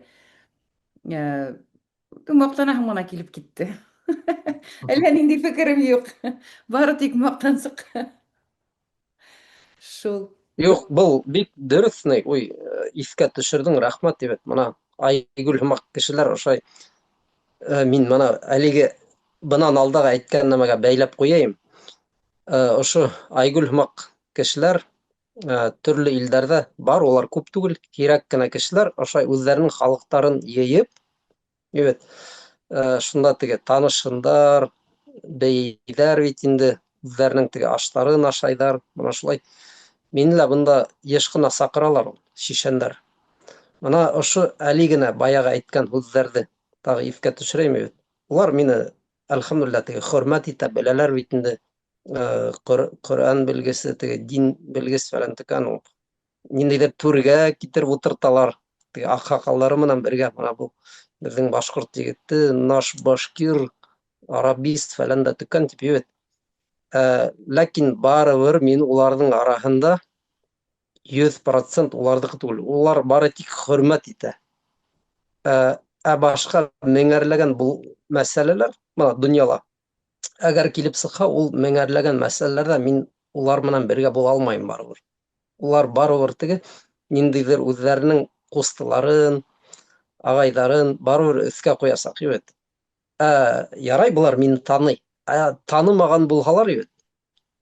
Мактанаһым гына килеп китте. Әллә нинди фекерем юк. Бары тик мактансык. Шул. Юҡ, был бик дөрөҫ ни, уй, иҫкә төшөрҙөң, рәхмәт тип. Мына Айгөл һымаҡ кешеләр ошай мин мына әлеге бынан алдағы әйткән нәмәгә бәйләп ҡуяйым. Ошо Айгөл һымаҡ кешеләр төрлө илдәрҙә бар, улар күп түгел, һирәк кенә кешеләр ошай үҙҙәренең халыҡтарын йыйып, evet, шунда теге танышһындар, бейейҙәр бит инде, үҙҙәренең теге аштарын ашайҙар, мына шулай. Мине лә бында йыш ҡына саҡыралар ул шишәндәр. Мына ошо әле генә баяғы әйткән һүҙҙәрҙе тағы иҫкә төшөрәйем бит. Улар мине, әлхәмдүлилләһ, теге хөрмәт итә беләләр бит инде. Ҡөрьән белгесе, теге дин белгес фәлән текән ул. Ниндәйҙер түргә китереп ултырталар. Теге аҡһаҡалдары менән бергә мына был беҙҙең башҡорт егете, наш башкир, арабист фәлән дә төкән тип бит. Ләкин барыбер мин уларҙың араһында 100% уларҙыҡы түгел. Улар бары тик хөрмәт итә. Ә башҡа меңәрләгән был мәсьәләләр мына донъяла. Әгәр килеп сыҡһа, ул меңәрләгән мәсьәләләрҙә мин улар менән бергә була алмайым барыбер. Улар барыбер теге ниндәйҙер үҙҙәренең ҡустыларын, ағайҙарын барыбер өҫкә ҡуясаҡ бит. Ә ярай былар мине таный. Ә танымаған булһалар бит.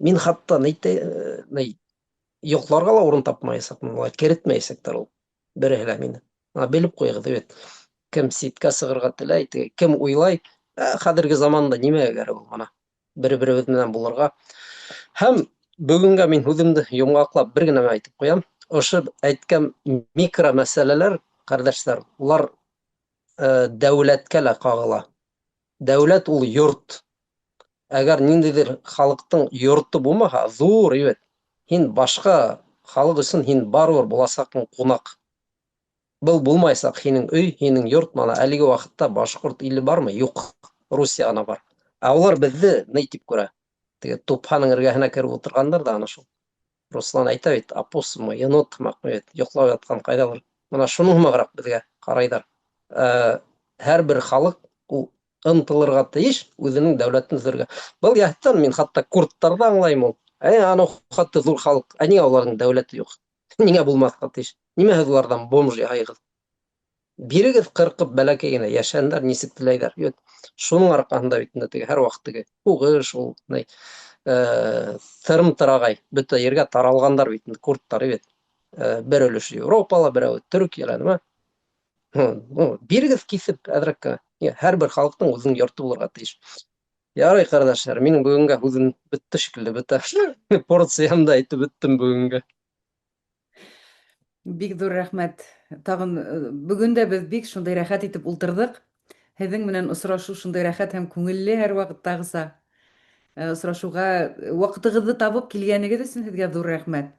Мин хатта ни йоҡларға ла урын тапмаясаҡмын, улар керетмәйәсәктәр ул береһе лә мине. Мына белеп ҡуйығыҙ бит. Кем ситкә сығырға теләй, теге кем уйлай, хәҙерге заманда нимәгә кәрәк ул мына бер-беребеҙ менән булырға. Һәм бөгөнгә мин һүҙемде йомғаҡлап бер генә әйтеп ҡуям. Ошо әйткән микро мәсьәләләр, ҡәрҙәштәр, улар дәүләткә лә ҡағыла. Дәүләт ул йорт. Әгәр ниндәйҙер халыҡтың йорто булмаһа, ҙур бит. Һин башҡа халыҡ өсөн һин барыбер буласаҡһың ҡунаҡ. Был булмайсаҡ һинең өй, һинең йорт мана әлеге ваҡытта башҡорт иле бармы? Юҡ. Русия ғына бар. Ә улар беҙҙе ни тип күрә? Теге тупһаның эргәһенә кереп ултырғандар ҙа ана шул. Руслан әйтә бит, опоссумы, енот һымаҡ бит, йоҡлап ятҡан ҡайҙалыр. Мына шуның һымағыраҡ беҙгә ҡарайҙар. Һәр бер халыҡ ул ынтылырға тейеш үҙенең дәүләтен төҙөргә. Был йәһәттән мин хатта курдтарҙы аңлайым ул. Анау хатта ҙур халыҡ, ә ниңә уларҙың дәүләте юҡ? Ниңә булмаҫҡа тейеш? Нимә һеҙ уларҙан бомж яһайғыҙ? Бирегеҙ ҡырҡып бәләкәй генә йәшәһендәр, нисек теләйҙәр. Юҡ. Шуның арҡаһында бит инде теге һәр ваҡыт теге һуғыш ул, ни, тырым-тырағай бөтә ергә таралғандар бит инде курдтар бит. Бер өлөшө Европала, берәүе Төркиәлә, нимә? Бирегеҙ киҫеп әҙерәк кенә. Һәр бер халыҡтың үҙенең йорто булырға тейеш. Ярай, ҡәрҙәштәр, минең бөгөнгә һүҙем бөттө шикелле, бөтә порциямды әйтеп бөттөм бөгөнгә. Бик ҙур рәхмәт. Тағын бөгөн дә беҙ бик шундай рәхәт итеп ултырҙыҡ. Һеҙҙең менән осрашыу шундай рәхәт һәм күңелле һәр ваҡыттағыса. Осрашыуға ваҡытығыҙҙы табып килгәнегеҙ өсөн һеҙгә ҙур рәхмәт.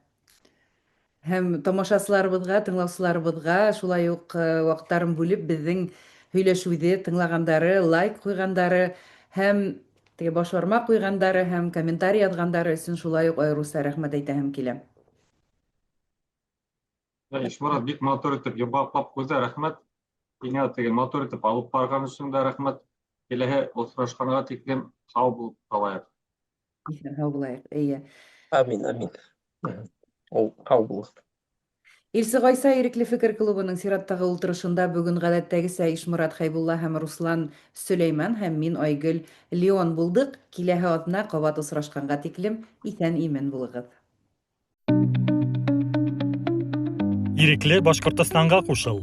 Һәм тамашасыларыбыҙға, тыңлаусыларыбыҙға шулай уҡ ваҡыттарын бүлеп беҙҙең һөйләшеүҙе тыңлағандары, лайк ҡуйғандары һәм теге баш бармаҡ ҡуйғандары һәм комментарий яҙғандары өсөн шулай уҡ айырыуса рәхмәт әйтәһем килә. Ишморат бик матур итеп йомғаҡлап ҡуйҙы, рәхмәт. Һиңә теге матур итеп алып барған өсөн дә рәхмәт. Киләһе осрашҡанға тиклем һау булып ҡалайыҡ. Иҫән һау булайыҡ, эйе. Амин, амин. Һау булығыҙ. Илсе Ғайса Ирекле фекер клубының сираттағы ултырышында бөгөн ғәҙәттәгесә Ишморат Хәйбулла һәм Руслан Сөләйман һәм мин Айгөл Леон булдыҡ. Киләһе аҙна ҡабат осрашҡанға тиклем иҫән-имен булығыҙ. Ирекле Башҡортостанға ҡушыл.